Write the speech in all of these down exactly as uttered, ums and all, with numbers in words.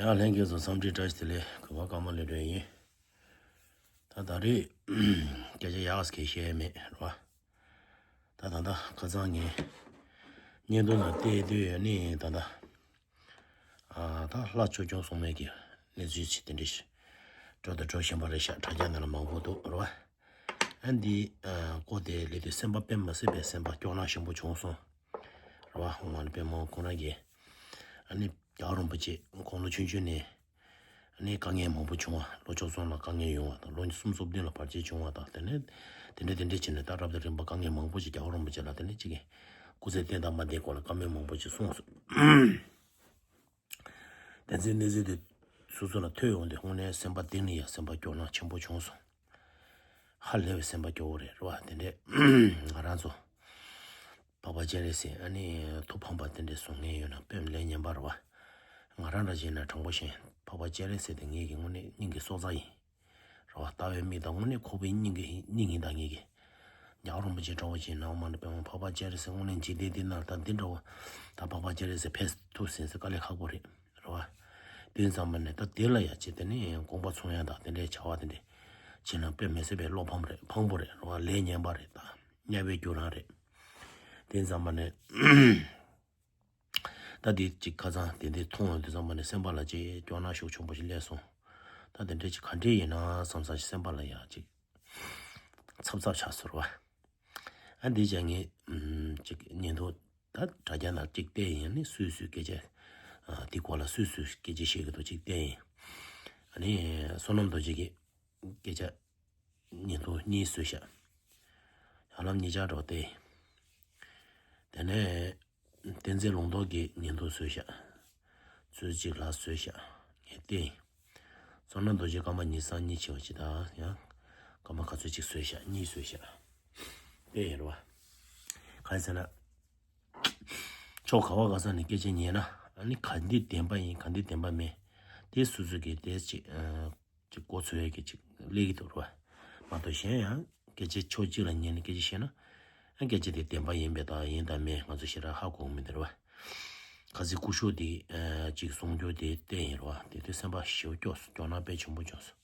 ཡང་ལྷན་རྒྱས་ཚོ་འཚམས་འདྲི་བཀྲ་ཤིས་བདེ་ལེགས། གུས་པ་ཀརྨ་ལེགས་སྒྲོན་ཡིན། ད་ད་རེས་སྐད་ཆ་ཡག་ཟིག་བཤད་མེད་རེད་བ། ད་ད་ད་ཁ་སང་ངས་བརྙན་ཐུང་ལ་བལྟས་དུས་ནི་ད་ད་ཨ་ད་ལྷ་ཆོས་སྐྱོང་སྲུང་མའི་གི་གནས་ཚུལ་ཅིག་དེ་འདྲ་ཞིག་འགྲོ་དང་འགྲོ་བཞིན་པ་རེད་ཤག་དྲ་རྒྱ་ནང་ལ་མང་པོ་འདུག་རེད་བ། ཨ་འདི་ཨ་སྐོར་དེ་ལས་དུས་སེམས་པ་དཔེ་མ་སྲིད་པའི་སེམས་པ་སྐྱོ་སྣང་ཞེ་པོ་བྱུང་སོང་། རེད་བ། ཧོ་མ་ནི་དཔེ་མོ་ཁོང་རང་གིས་ཨ་ནི་རྒྱལ་བ་རིན་པོ་ཆེ་དགུང་ལོ་ཆུང་ཆུང་ནས་ཨ་ནི་དཀའ་ངལ་མང་པོ་བྱུང་བ། ལོ་བཅུ་གསུམ་ལ་དཀའ་ངལ་ཡོང་བ་དང་། ལོ་གསུམ་སོ་བདུན་ལ་བར་ཆད་བྱུང་བ་དང་། དེ་ནས་དེ་འདྲ་དེ་འདྲ་བྱས་ནས་ད་རབ་དང་རིམ་པ་དཀའ་ངལ་མང་པོ་ཞིག་རྒྱལ་བ་རིན་པོ་ཆེ་ལ་དེ་ནས་ཅིག་གི་སྐུ་ཚེ་བརྟན་དང་མ་བརྟན་སྐོར་ལ་བཀའ་མོལ་མང་པོ་ཞིག་གསུངས་སོང་། དེ་ཚོའི་གནས་ཚུལ་དེ་སོ་སོ་ལ་ཐོས་ཡོང་དུས་དངོས་གནས་སེམས་པ་གཏིང་ནས་ཡང་སེམས་པ་སྐྱོ་སྣང་ཆེན་པོ་བྱུང་སོང་། ཧ་ལས་པའི་སེམས་པ་སྐྱོ་བོ་རེད་རེད་བ། དེ་འདྲས་ང་རང་ཚོ་འཕགས་པ་སྤྱན་རས་གཟིགས་ཨ་ནི་ཐུགས་ཕངས་པ་དེ་འདྲས་གསུང་མཁན་ཡོད་ན་དཔེ་ལས་ངན་པ་རེད་བ། ང་རང་འདྲ་བྱས་ན་དྲང་པོ་བཤད་འཕགས་པ་སྤྱན་རས་གཟིགས་དེ་ངེད་ཀྱི་དངོས་གནས་སྙིང་གི་སྲོག་རྩ་ཡིན། རེད་བ། ལྟ་བའི་མིག་དང་དངོས་གནས་ཁོག་པའི་སྙིང་གི་སྙིང་ཡིན་ད་ངེད་ཀྱི། རྒྱལ་བ་རིན་པོ་ཆེ་འདྲ་བོ་ཅིག་ནང་མ་ནི་དཔེ་མ་འཕགས་པ་སྤྱན་རས་གཟིགས་དངོས་གནས་འཇིག་རྟེན་འདི་ན་ད་འདི་འདྲ་བོ་ད་འཕགས་པ་སྤྱན་རས་གཟིགས་ཕེབས་ཐུབ་ཟིན་ཟེར་དཀའ་ལས་ཁག་པོ་རེད། རེད་བ། དེ་ཙམ་པ་ནས་ད་དེ་ལ་ཡ་ཅིག་དེ་ནས་དགོངས་པ་ཚོམ་ཡ་དང་དེ་འདྲའི་བྱ་བ་དེ་འདྲས་བྱས་ན་དཔེ་མི་སྲིད་པའི་བློ་ཕམ་རེད། ཕངས་པོ་རེད། རེད་བ། ལས་ངན་པ་རེད། ད་དམྱལ་བའི་རྒྱུ་རང་རེད། དེ་ཙམ་པ་ནས་ད་དེ་ཅིག་ཁ་སང་དེ་འདྲས་མཐོང་ཡོང་དུས་ཙམ་པ་ནས་སེམས་པ་ལ་ཅིག་སྐྱོ་སྣང་ཤུགས་ཆེན་པོ་ཞིག་སླེབས་སོང་། ད་དེ་འདྲས་ཅིག་ག་འདྲས་ཡིན་ན་བསམ་བསམ་ཞིག་སེམས་པ་ལ་ཡ་ཅིག་ཚབ་ཚབ་ཆགས་སོང་རེད་བ། ཨ་འདི་ཅག་ངས་ཨམ་ཅིག་བརྙན་ཐུང་ད་དྲ་རྒྱ་ནང་ཅིག་བལྟས་ཡིན། ཨ་ནི་སུས་སུས་སྐད་ཆ་ཨ་འདི་སྐོར་ལ་སུས་སུས་སྐད་ཆ་བཤད་ཀྱི་འདུག་ཅིག་བལྟས་ཡིན། ཨ་ནི་བསོད་ནམས་རྡོ་རྗེ་གི་སྐད་ཆ་བརྙན་ཐུང་གཉིས་བཟོས་ཤག་ཡར་ལམ་གཉིས་ཆར་འགྲོ་བལྟས། དེ་ནས་བསྟན་འཛིན་ལུང་རྟོགས་ཀྱི་བརྙན་ཐུང་བཟོས་ཤག་ཚོད་གཅིག་ལྷག་བཟོས་ཤག་ངས་བལྟས་ཡིན། བསོད་ནམས་རྡོ་རྗེ་སྐར་མ་ཉི་ཤུ་རྩ་གཉིས་བྱས་པ་ཅིག་དང་ཡང་སྐར་མ་ག་ཚོད་ཅིག་བཟོས་ཤག་གཉིས་བཟོས་ཤག་བལྟས་ཡིན་རེད་བ། གང་ཡིན་ཟེར་ན། ཕྱོགས་ག་བ་ག་ས་ནས་སྐད་ཆ་ཉན་ན་ཨ་ནི་ག་འདི་བདེན་པ་ཡིན་ག་འདི་བདེན་པ་མེད། དེ་སོ་སོ་གི་དེ་ཅིག་ཨ་ཅིག་མགོ་ཚོས་ཡས་ཀྱི་ཅིག་སླེབས་ཀྱི་འདུག་རེད་བ། མ་གཏོགས་གཞན་ཡང་སྐད་ཆ་ཕྱོགས་གཅིག་ལ་ཉན་ནས་སྐད་ཆ་བཤད་ན་ཨ་སྐད་ཆ་དེ་བདེན་པ་ཡིན་པས་དང་ཡིན་དང་མེད་ང་ཚོ་ཞེ་དྲག་ཧ་གོ་གི་མི་འདུག་རེད་བ། ཁ་སང་སྐུ་ཞབས་དེ་ཨ་ཅིག་གསུང་རྒྱུ་དེ་བལྟས་ཡིན་རེད་བ། དེ་དུས་སེམས་པ་ཞེ་པོ་སྐྱོ་སོང་། སྐྱོ་སྣང་དཔེ་ཆེན་པོ་བྱུང་སོང་།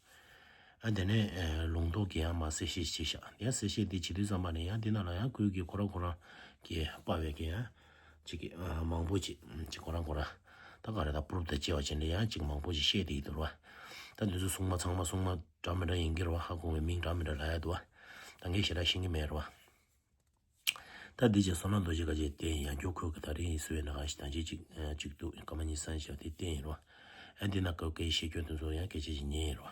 ཨ་དེ་ནས་ཨ་ལུང་རྟོགས་ཀྱིས་ཡང་མར་གསལ་བཤད་བྱས་ཤག་ཡང་གསལ་བཤད་དེ་བྱེད་དུས་ཙམ་པ་ནས་ཡང་དེ་ནང་ལ་ཡང་ཁོས་ཀྱིས་ཁོ་རང་ཁོ་རང་གི་དཔའ་བའི་གི་ཡང་ཅིག་གི་ཨ་མང་པོ་ཅིག་ཅིག་ཁོ་རང་ཁོ་རང་ད་ག་རེ་ད་པུ་རུབ་དང་བཅས་པ་བྱས་ནས་ཡང་ཅིག་མང་པོ་ཅིག་བཤད་བསྡད་ཀྱི་འདུག་རེད་བ། ད་འདི་ཚོ་སྲུང་མ་ཚང་མ་སྲུང་མ་འདྲ་མི་འདྲ་ཡིན་གྱི་རེད་བ། ཧ་གོ་བའི་མིང་འདྲ་མི་འདྲ་ལབ་ཡ་འདུག་བ། ད་ངས་ཞེ་དྲག་ཤེས་ཀྱི་མེད་རེད་བ། ད་འདི་རྗེས་བསོད་ནམས་རྡོ་རྗེ་ག་ཅེས་བསྟན་ཡང་སྐྱོ་ཁོས་ཀྱི་ད་རིང་ཡིན་སྲོལ་ཡོད་ན་གང་ཞིག་དང་ཅིག་ཅིག་ཨ་ཅིག་འདུག་སྐར་མ་ཉི་ཤུ་རྩ་གཉིས་བཞག་དེ་བསྟན་ཡིན་རོ། ཨ་འདི་ན་སྐབས་སྐད་བཤད་སྐྱོན་དེ་ཚོ་ཡང་སྐད་ཆ་ཞིག་ཉན་ཡིན་རོ།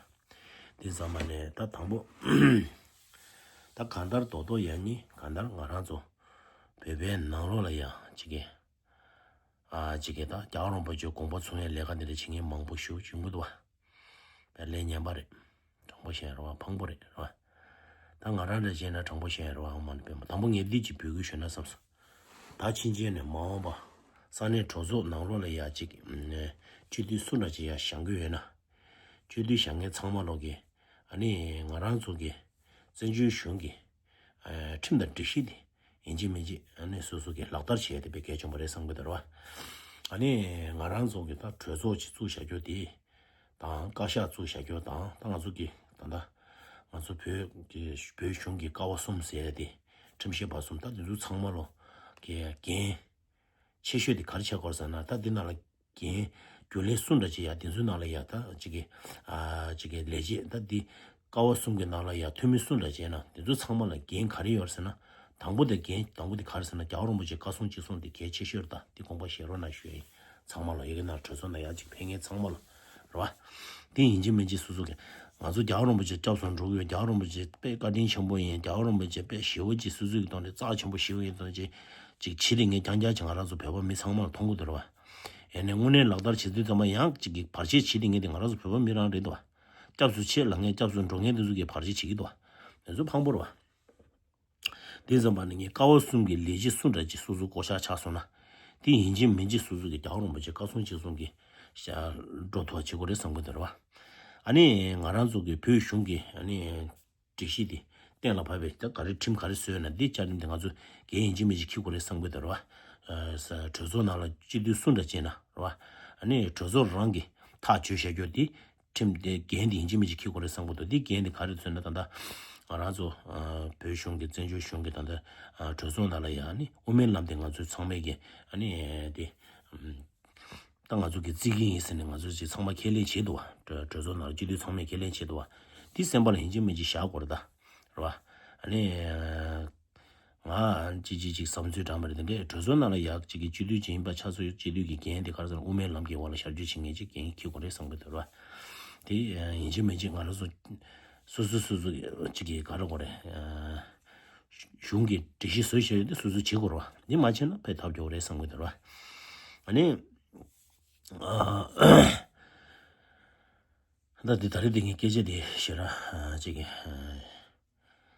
འདི་ཙམ་པ་ནས་ད་དང་པོ་ད་གང་ལྟར་རྡོག་རྡོག་ཡང་ནི་གང་ལྟར་ང་རང་ཚོ་བོད་པའི་ནང་ལོགས་ལ་ཡང་ཅིག་གི་ཨ་ཅིག་གི་ད་རྒྱལ་བ་རིན་པོ་ཆེའི་དགོངས་པ་མཚུངས་པའི་ལས་ཀ་འདི་འདྲ་བྱེད་མཁན་མང་པོ་ཞིག་བྱུང་གི་འདུག་བ། ད་ལས་ངན་པ་རེད། དྲང་པོ་བཤད་རོགས། ཕངས་པོ་རེད་རོགས། ད་ང་རང་འདྲ་བྱས་ན་དྲང་པོ་བཤད་རོགས། ཨང་མ་ནི་པས་མ་དང་པོ་ངས་འདི་ཅིག་འབོད་སྐུལ་ཞུས་ན་བསམ་སོང་། ད་ཕྱིན་ཆད་ནས་མ་འོངས་པ་ས་གནས་གྲོས་ཚོགས་ནང་ལོགས་ལ་ཡ་ཅིག་སྤྱི་འཐུས་སུ་འདྲ་ཅིག་ཡ་བཞེངས་རྒྱུ་ཡོད་ན། སྤྱི་འཐུས་བཞེངས་མཁན་ཚང་མ་ལོག་གི་ཨ་ནི་ང་རང་ཚོ་གི་བཙན་བྱོལ་གཞུང་གི་ཁྲིམས་དང་སྒྲིག་གཞི་དེ་ཡིན་གཅིག་མིན་གཅིག་ཨ་ནི་སོ་སོ་གི་ལག་བསྟར་བྱས་ཏེ་དཔེ་གལ་ཆེན་པོ་རེད་བསམ་གི་འདུག་ར་བ། ཨ་ནི་ང་རང་ཚོ་གི་ད་གྲོས་ཚོགས་ཅིག་བཙུགས་བཞག་རྒྱུ་དེ། དང་བཀའ་ཤག་བཙུགས་བཞག་རྒྱུ་དང་ད་ང་ཚོ་གི་ད་ལྟ་ང་ཚོ་བོད་ཀྱི་བོད་གཞུང་གི་ཀ་བ་གསུམ་ཟེར་ཡ་དེ་ཁྲིམས་ཞིབ་པ་གསུམ་ད་དེ་ཚོ་ཚང་མ་ལོ་གི་འགན་ཆེ་ཤོས་དེ་ག་རེ་ཆགས་ཀྱི་ཡོད་རེད་ཟེར་ན། ད་འདི་ནང་ལ་འགན་རྒྱུན་ལས་སུ་འདྲ་ཅིག་ཡ་དེ་ཚོའི་ནང་ལ་ཡ་ད་ཅིག་གི་ཨ་ཅིག་གི་ལས་བྱེད་ད་འདི་ཀ་བ་གསུམ་གི་ནང་ལ་ཡ་འཐུས་མི་སུ་འདྲ་ཅིག་ཡིན་ན་དེ་ཚོ་ཚང་མ་ལ་འགན་ག་རེ་ཡོད་རེད་ཟེར་ན། དང་པོ་དེ་འགན་དང་པོ་དེ་ག་རེ་ཟེར་ན་རྒྱལ་བ་རིན་པོ་ཆེ་བཀའ་གསུང་གཅིག་གསུང་དེ་གལ་ཆེ་ཤོས་རེད། ད་དེ་དགོངས་པ་བཞེས་རོགས་གནང་ཞུ་ཡ་ཡིན། ཚང་མ་ལ་ཡ་གི་ནང་གྲོས་ཚོགས་ནང་ཡ་ཅིག་ཕེབས་མཁན་ཚང་མ་ལ་རེད་བ། དེ་ཡིན་གཅིག་མིན་གཅིག་སོ་སོ་གི་ང་ཚོ་རྒྱལ་བ་རིན་པོ་ཆེ་སྐྱབས་སུ་འགྲོ་གི་ཡོད། རྒྱལ་བ་རིན་པོ་ཆེ་དཔེ་བཀའ་དྲིན་ཆེན་པོ་ཡིན། རྒྱལ་བ་རིན་པོ་ཆེ་དཔེ་ཞེ་པོ་ཅིག་སོ་སོ་གི་ཐོག་ནས་རྩ་ཆེན་པོ་ཞེ་པོ་ཡིན་ཐོག་ཅིག་ཅིག་བྱེད་དེ་ངས་རྐྱང་རྐྱང་ཅིག་ང་རང་ཚོ་བོད་པ་མི་ཚང་མ་ལ་མཐོང་གི་འདུག་རེད་བ། ཡིན་ནའི་དངོས་གནས་ལག་བསྟར་བྱེད་དུས་ཙམ་པ་ཡང་ཅིག་གི་བར་ཆད་བྱེད་དེ་ངས་དེ་ང་རང་ཚོ་བོད་པ་མི་རང་རེད་འདུག་བ། སྐྱབས་སུ་མཆི་ལབ་མཁན་སྐྱབས་སུ་འགྲོ་མཁན་དེ་ཚོ་གིས་བར་ཆད་བྱེད་ཀྱི་འདུག་བ། དེ་ཚོ་ཕངས་པོ་རེད་བ། དེ་ཙམ་པ་ནི་ངས་ཀ་བ་གསུམ་གྱི་ལས་བྱེད་སུ་འདྲ་ཅིག་སོ་སོ་བསྐོ་བཞག་ཆགས་སོང་ན། དེ་ཡིན་གཅིག་མིན་གཅིག་སོ་སོ་གི་རྒྱལ་བ་རིན་པོ་ཆེ་བཀའ་གསུང་གཅིག་གསུང་གི་ཤ་འགྲོ་ཐུབ་པ་བྱེད་དགོས་རེད་བསམ་གི་འདུག་རེད་བ། ཨ་ནི་ང་རང་ཚོ་གི་བོད་གཞུང་གི་ཨ་ནི་སྒྲིག་གཞི་དེ་གཏན་ལ་ཕབ་པའི་ད་ག་རེ་ཁྲིམས་ག་རེ་བཟོས་ན་འདི་བཅའ་ཁྲིམས་དེ་ང་ཚོ་འགན་ཡིན་གཅིག་མིན་གཅིག་འཁྱེར་དགོས་རེད་བསམ་གི་འདུག་རེད་བ། ཨ་ས་གྲོས་ཚོགས་ནང་ལ་སྤྱི་འཐུས་སུ་འདྲ་བྱས་ན་རེད་བ། ཨ་ནི་གྲོས་ཚོགས་རང་གི་ད་ ཐག་གཅོད་བྱ་རྒྱུ་དེ་ཁྲིམས་དེ་འགན་དེ་ཡིན་གཅིག་མིན་གཅིག་འཁྱེར་དགོས་རེད་བསམ་གྱི་འདུག་དེ་འགན་དེ་ག་རེ་མཚོན་ན། ད་ལྟ་ང་རང་ཚོ་ཨ་བོད་གཞུང་གི་བཙན་བྱོལ་གཞུང་གི་ད་ལྟ་ཨ་གྲོས་ཚོགས་ནང་ལ་ཡང་ནི་དབུ་མའི་ལམ་དེ་ང་ཚོ་ཚང་མས་ཀྱི་ཨ་ནི་དེ་ཨམ་ད་ང་ཚོ་གི་བརྩི་གི་ཡིན་ཟེར་ནས་ང་ཚོ་ཅིག་ཚང་མ་ཁས་ལེན་བྱེད་འདུག་བ། གྲོས་གྲོས་ཚོགས་ནང་ལ་སྤྱི་འཐུས་ཚང་མས་ཁས་ལེན་བྱེད་འདུག་བ། དེ་སེམས་པ་ལ་ཡིན་གཅིག་མིན་གཅིག་བཞག་དགོས་རེད་ད། རེད་བ། ཨ་ནི། ང་ཅི་ཅི་ཅིག་བསམ་ཚུལ་དྲངས་པ་རེད། དེ་འདྲའི་གྲོས་ཚོགས་ནང་ལ་ཡག་ཅིག་གི་སྤྱི་འཐུས་ཅིག་ཡིན་པ་ཆགས་སོང་། སྤྱི་འཐུས་ཀྱི་འགན་དེ་ག་རེ་ཟེར་ན། དབུ་མའི་ལམ་གྱི་འོག་ལ་ཤར་བསྐྱོད་བྱེད་མཁན་ཅིག་འགན་འཁྱེར་དགོས་རེད་བསམ་གྱི་འདུག་ར། དེ་ཡིན་གཅིག་མིན་གཅིག་ང་རང་ཚོ་སོ་སོ་སོ་སོ་ཅིག་གི་ག་རེ་དགོས་རེད། གཞུང་གི་སྒྲིག་གཞི་བཟོ་བྱས་ཡོད་དེ་སོ་སོ་བྱེད་དགོས་རེད་བ། འདི་མ་བྱས་ན་ཕན་ཐབས་ཡོད་རེད་བསམ་གྱི་འདུག་ར། ཨ་ནི། ད་འདི་ད་རེས་འདི་ངའི་སྐད་ཆ་འདི་ཞེ་དྲག་ཅིག་གི་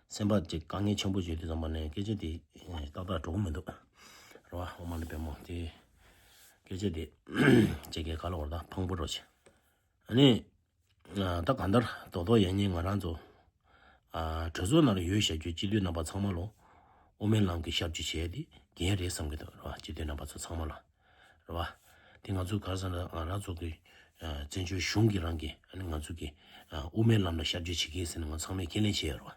སེམས་པ་ཅིག་དཀའ་ངལ་ཆེན་པོ་བྱུང་དུས་ཙམ་པ་ནས་སྐད་ཆ་དེ་ཏག་ཏག་འགྲོ་གི་མི་འདུག་རེད་བ། ཨོཾ་མ་ཎི་པདྨེ་ཧཱུྃ་དེ་སྐད་ཆ་དེ་ཅིག་གི་ག་ལ་བར་དང་ཕངས་པོ་རོ་ཆེ། ཨ་ནི་ད་གང་ལྟར་རྡོག་རྡོག་ཡན་ཉིན་ང་རང་ཚོ་གྲོས་ཚོགས་ནང་ལ་ཡོད་བཞག་རྒྱུ་སྤྱི་འཐུས་རྣམ་པ་ཚང་མ་ལོ་དབུ་མའི་ལམ་གྱི་ཤར་བསྐྱོད་བྱས་ཏེ་འགན་རེད་བསམ་གྱི་འདུག་རེད་བ། སྤྱི་འཐུས་རྣམ་པ་ཚོ་ཚང་མ་ལ། རེད་བ། དེ་ང་ཚོ་ག་རེ་ཟེར་ན་ང་རང་ཚོ་གི་བཙན་བྱོལ་གཞུང་གི་རང་གི་ཨ་ནི་ང་ཚོ་གི་དབུ་མའི་ལམ་ལ་ཤར་བསྐྱོད་བྱེད་ཀྱི་ཡིན་ཟེར་ནས་ང་ཚང་མས་ཁས་ལེན་བྱས་ཡོད་རེད་བ།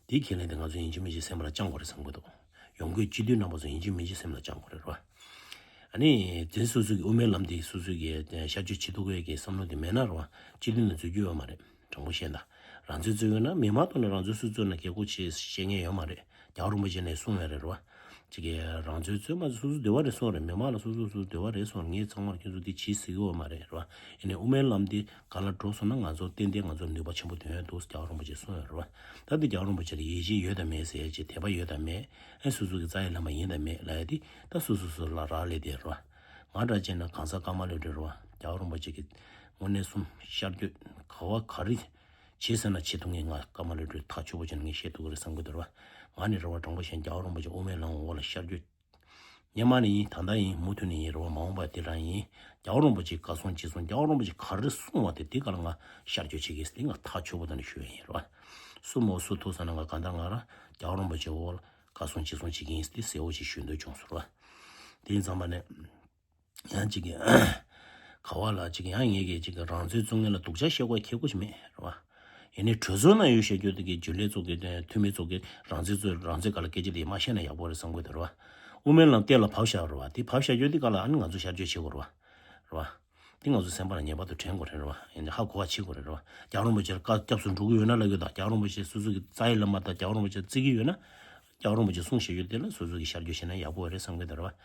དེའི་ཁས་ལེན་དེ་ང་ཚོ་ཡིན་གཅིག་མིན་གཅིག་སེམས་ལ་བཅངས་དགོས་རེད་བསམ་གྱི་འདུག་ཡོང་སྒོས་སྤྱི་འཐུས་རྣམ་པ་ཚོ་ཡིན་གཅིག་མིན་གཅིག་སེམས་ལ་བཅངས་དགོས་རེད་རེད་བ། ཨ་ནི་དེ་སོ་སོ་གི་དབུ་མའི་ལམ་དེ་སོ་སོ་གི་ཤར་བསྐྱོད་བྱེད་ཐུབ་ཀྱི་ཡོད་ཀྱི་བསམ་བློ་དེ་མེད་ན་རེད་བ། སྤྱི་འཐུས་ནང་འཛུལ་རྒྱུ་ཡོད་མ་རེད། དྲང་པོ་བཤད་ན། རང་ཚོའི་རྩོད་ཡོད་ན་མི་མང་ཐོག་ནས་རང་ཚོའི་སུ་རྩོད་ན་གལ་ཁོ་ཆེ་བཤད་མཁན་ཡོད་མ་རེད། རྒྱལ་བ་རིན་པོ་ཆེ་ནས་གསུངས་ཡོད་རེད་རོ། ཅིག་གིས་རང་ཚོའི་རྩོད་མ་སུ་སུ་འདོད་པ་རེད་གསུངས་རེད། མི་མང་ལ་སུ་སུ་སུ་འདོད་པ་རེད་གསུངས་རེད། ངས་ཚང་མར་ཁྱོད་ཚོ་འདི་བྱེད་ཟེར་གི་ཡོད་མ་རེད་རོ། ཡིན་ནའི་དབུ་མའི་ལམ་འདི་ག་ལ་འགྲོ་སོང་ན་ང་ཚོ་ཏན་ཏན་ང་ཚོར་ནུས་པ་ཆེན་པོ་ཐོན་ཡོད་འདུག་རྒྱལ་བ་རིན་པོ་ཆེས་གསུངས་ཡོད་རོ། ད་འདི་རྒྱལ་བ་རིན་པོ་ཆེ་ལ་ཡིད་ཆེས་ཡོད་དམ་མེད་ཟེར་ཡས་ཅིག་དད་པ་ཡོད་དམ་མེད། ཨེ་སུ་སུ་གི་རྩ་ཡི་བླ་མ་ཡིན་དམ་མེད་ལབ་ཡས་འདི་ད་སུ་སུ་སུ་ལ་རག་ལས་དེ་རོ། ང་འདྲ་བྱས་ན་གང་ཟག་ཀརྨ་ལོ་ཀྲོའུ་རེད་བ། རྒྱལ་བ་རིན་པོ་ཆེ་གི་དངོས་གནས་གསུམ་ཤར་བསྐྱོད་ག་བ་ག་རེ་བྱེད་ཟེར་ན་བྱེད་ཐུབ་ངེས། ང་ཀརྨ་ལོ་ཀྲོའུ་ཐག་ཆོད་པོ་བྱས་ནས་ངས་བཤད་ཐུབ་ཀྱི་རེད་བསམ་གྱི་འདུག་རེད་བ། ང་ནི་རེད་བ། དྲང་པོ་བཤད་རྒྱལ་བ་རིན་པོ་ཆེ་དབུ་མའི་ལམ་འོག་ལ་ཤར་བསྐྱོད་སྔོན་མ་ནས་ཡིན། ད་ལྟ་ཡིན། མུ་མཐུད་ནས་ཡིན་རེད་བ། མ་འོངས་པ་དེ་རང་ཡིན། རྒྱལ་བ་རིན་པོ་ཆེ་བཀའ་གསུང་ཅི་གསུང་རྒྱལ་བ་རིན་པོ་ཆེ་ག་རེ་གསུང་བ་དེ་དེ་ག་ལ་ང་ཤར་བསྐྱོད་བྱེད་ཀྱི་ཟེར་ང་ཐག་ཆོད་པོ་དང་ནས་ཞུ་ཡ་ཡིན་རེད་བ། སུ་མོ་སུ་ཐུག་ས་ན་ང་གང་ལྟར་ང་རང་རྒྱལ་བ་རིན་པོ་ཆེ་འོག་ལ་བཀའ་གསུང་ཅི་གསུང་བྱེད་ཀྱི་ཡིན་ཟེར་དེ་གསལ་བོ་ཞིག་ཞུ་འདོད་བྱུང་སོང་རེད་བ། དེ་ཡིན་ཙང་མ་ནས། ཡང་ཅིག་གི་ག་བ་ལ་ཅིག་ཡང་ངེད་ཀྱིས་ཅིག་གི་རང་ཚོའི་གཙོ་ངན་ལ་སྡུག་ཅག་བཤད་དགོས་ཁེ་གོ་ཞིག་མེད་རེད་བ། ཡིན་ནའི་གྲོས་ཚོགས་ནང་ཡོད་བཤད་རྒྱུ་དེ་གི་རྒྱུན་ལས་ཚོ་གི་འཐུས་མི་ཚོ་གི་རང་ཚོའི་ཚོ་རང་ཚོའི་སྒང་ལ་སྐད་ཆ་དེ་མ་བཤད་ན་ཡག་པོ་རེད་བསམ་གི་འདུག་རེད་བ། དབུ་མའི་ལམ་གཏན་ལ་ཕབ་བཞག་རེད་བ། དེ་ཕབ་བཞག་རྒྱུ་དེ་ག་ལ་ཨ་ནི་ང་ཚོ་ཤར་བསྐྱོད་བྱེད་དགོས་རེད་བ། རེད་བ། དེ་ང་ཚོ་སེམས་པ་ལ་ངེས་པར་དུ་དྲན་དགོས་རེད་རེད་བ། ཡིན་ནའི་ཧ་གོ་བ་བྱེད་དགོས་རེད་རེད་བ། རྒྱལ་བ་རིན་པོ་ཆེར་བཀའ་སྐྱབས་སུ་འགྲོ་གི་ཡོད་ན་ལབ་གི་འདུག་རྒྱལ་བ་རིན་པོ་ཆེ་སོ་སོ་གི་རྩ་བའི་བླ་མ་དང་རྒྱལ་བ་རིན་པོ་ཆེ་བརྩི་གི་ཡོད་ན། རྒྱལ་བ་རིན་པོ་ཆེ་གསུང་བཤད་རྒྱུ་དེ་ལ་སོ་སོ་གིས་ཤར་བསྐྱོད་བྱས་ན་ཡག་པོ་རེད་བསམ་གི་འདུག་རེད་བ།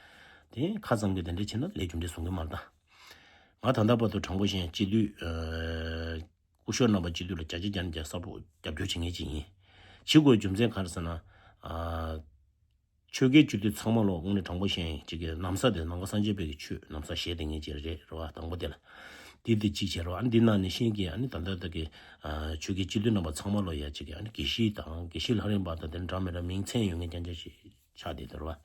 དེ་ཁ་ཙམ་གྱིས་དེ་འདྲ་བྱས་ན་ལས་རྒྱུ་འབྲས་བཟུང་གི་མ་རེད་ད། ང་ད་ལྟ་བར་དུ་དྲང་པོ་བཤད་སྤྱི་འཐུས་ཨ་སྐུ་ཞབས་རྣམ་པ་སྤྱི་འཐུས་ལ་བརྒྱ་ཆ་བརྒྱ་ནས་བརྒྱ་གསལ་པོ་རྒྱབ་སྐྱོར་བྱེད་མཁན་ཅིག་ཡིན། བྱེད་དགོས་རྒྱུ་མཚན་ག་རེ་ཟེར་ན། ཨ་ཆོལ་ཁའི་སྤྱི་འཐུས་ཚང་མ་ལོ་དངོས་གནས་དྲང་པོ་བཤད་ཡིན་ཅིག་གི་ན་བཟའ་དེ་ནང་པ་སངས་རྒྱས་པའི་གི་ཆོས་ན་བཟའ་བཞེས་བསྡད་མཁན་ཅིག་རེད་རེད་བ། དང་པོ་དེ་ལ། དེ་དེ་གཅིག་བྱས་རེད་བ། ཨ་ནི་འདི་ནང་ནས་ཤིང་གི་ཨ་ནི་ད་ལྟ་ད་གི་ཨ་ཆོལ་ཁའི་སྤྱི་འཐུས་རྣམ་པ་ཚང་མ་ལོ་ཡ་ཅིག་གི་ཨ་ནི་དགེ་བཤེས་དང་དགེ་བཤེས་ལྷ་རམས་པ་དང་དེ་འདྲ་མི་འདྲ་མིང་མཚན་ཡོད་མཁན་རྐྱང་རྐྱང་ཞིག་ཆགས་བསྡད་འདུག་རེད་བ།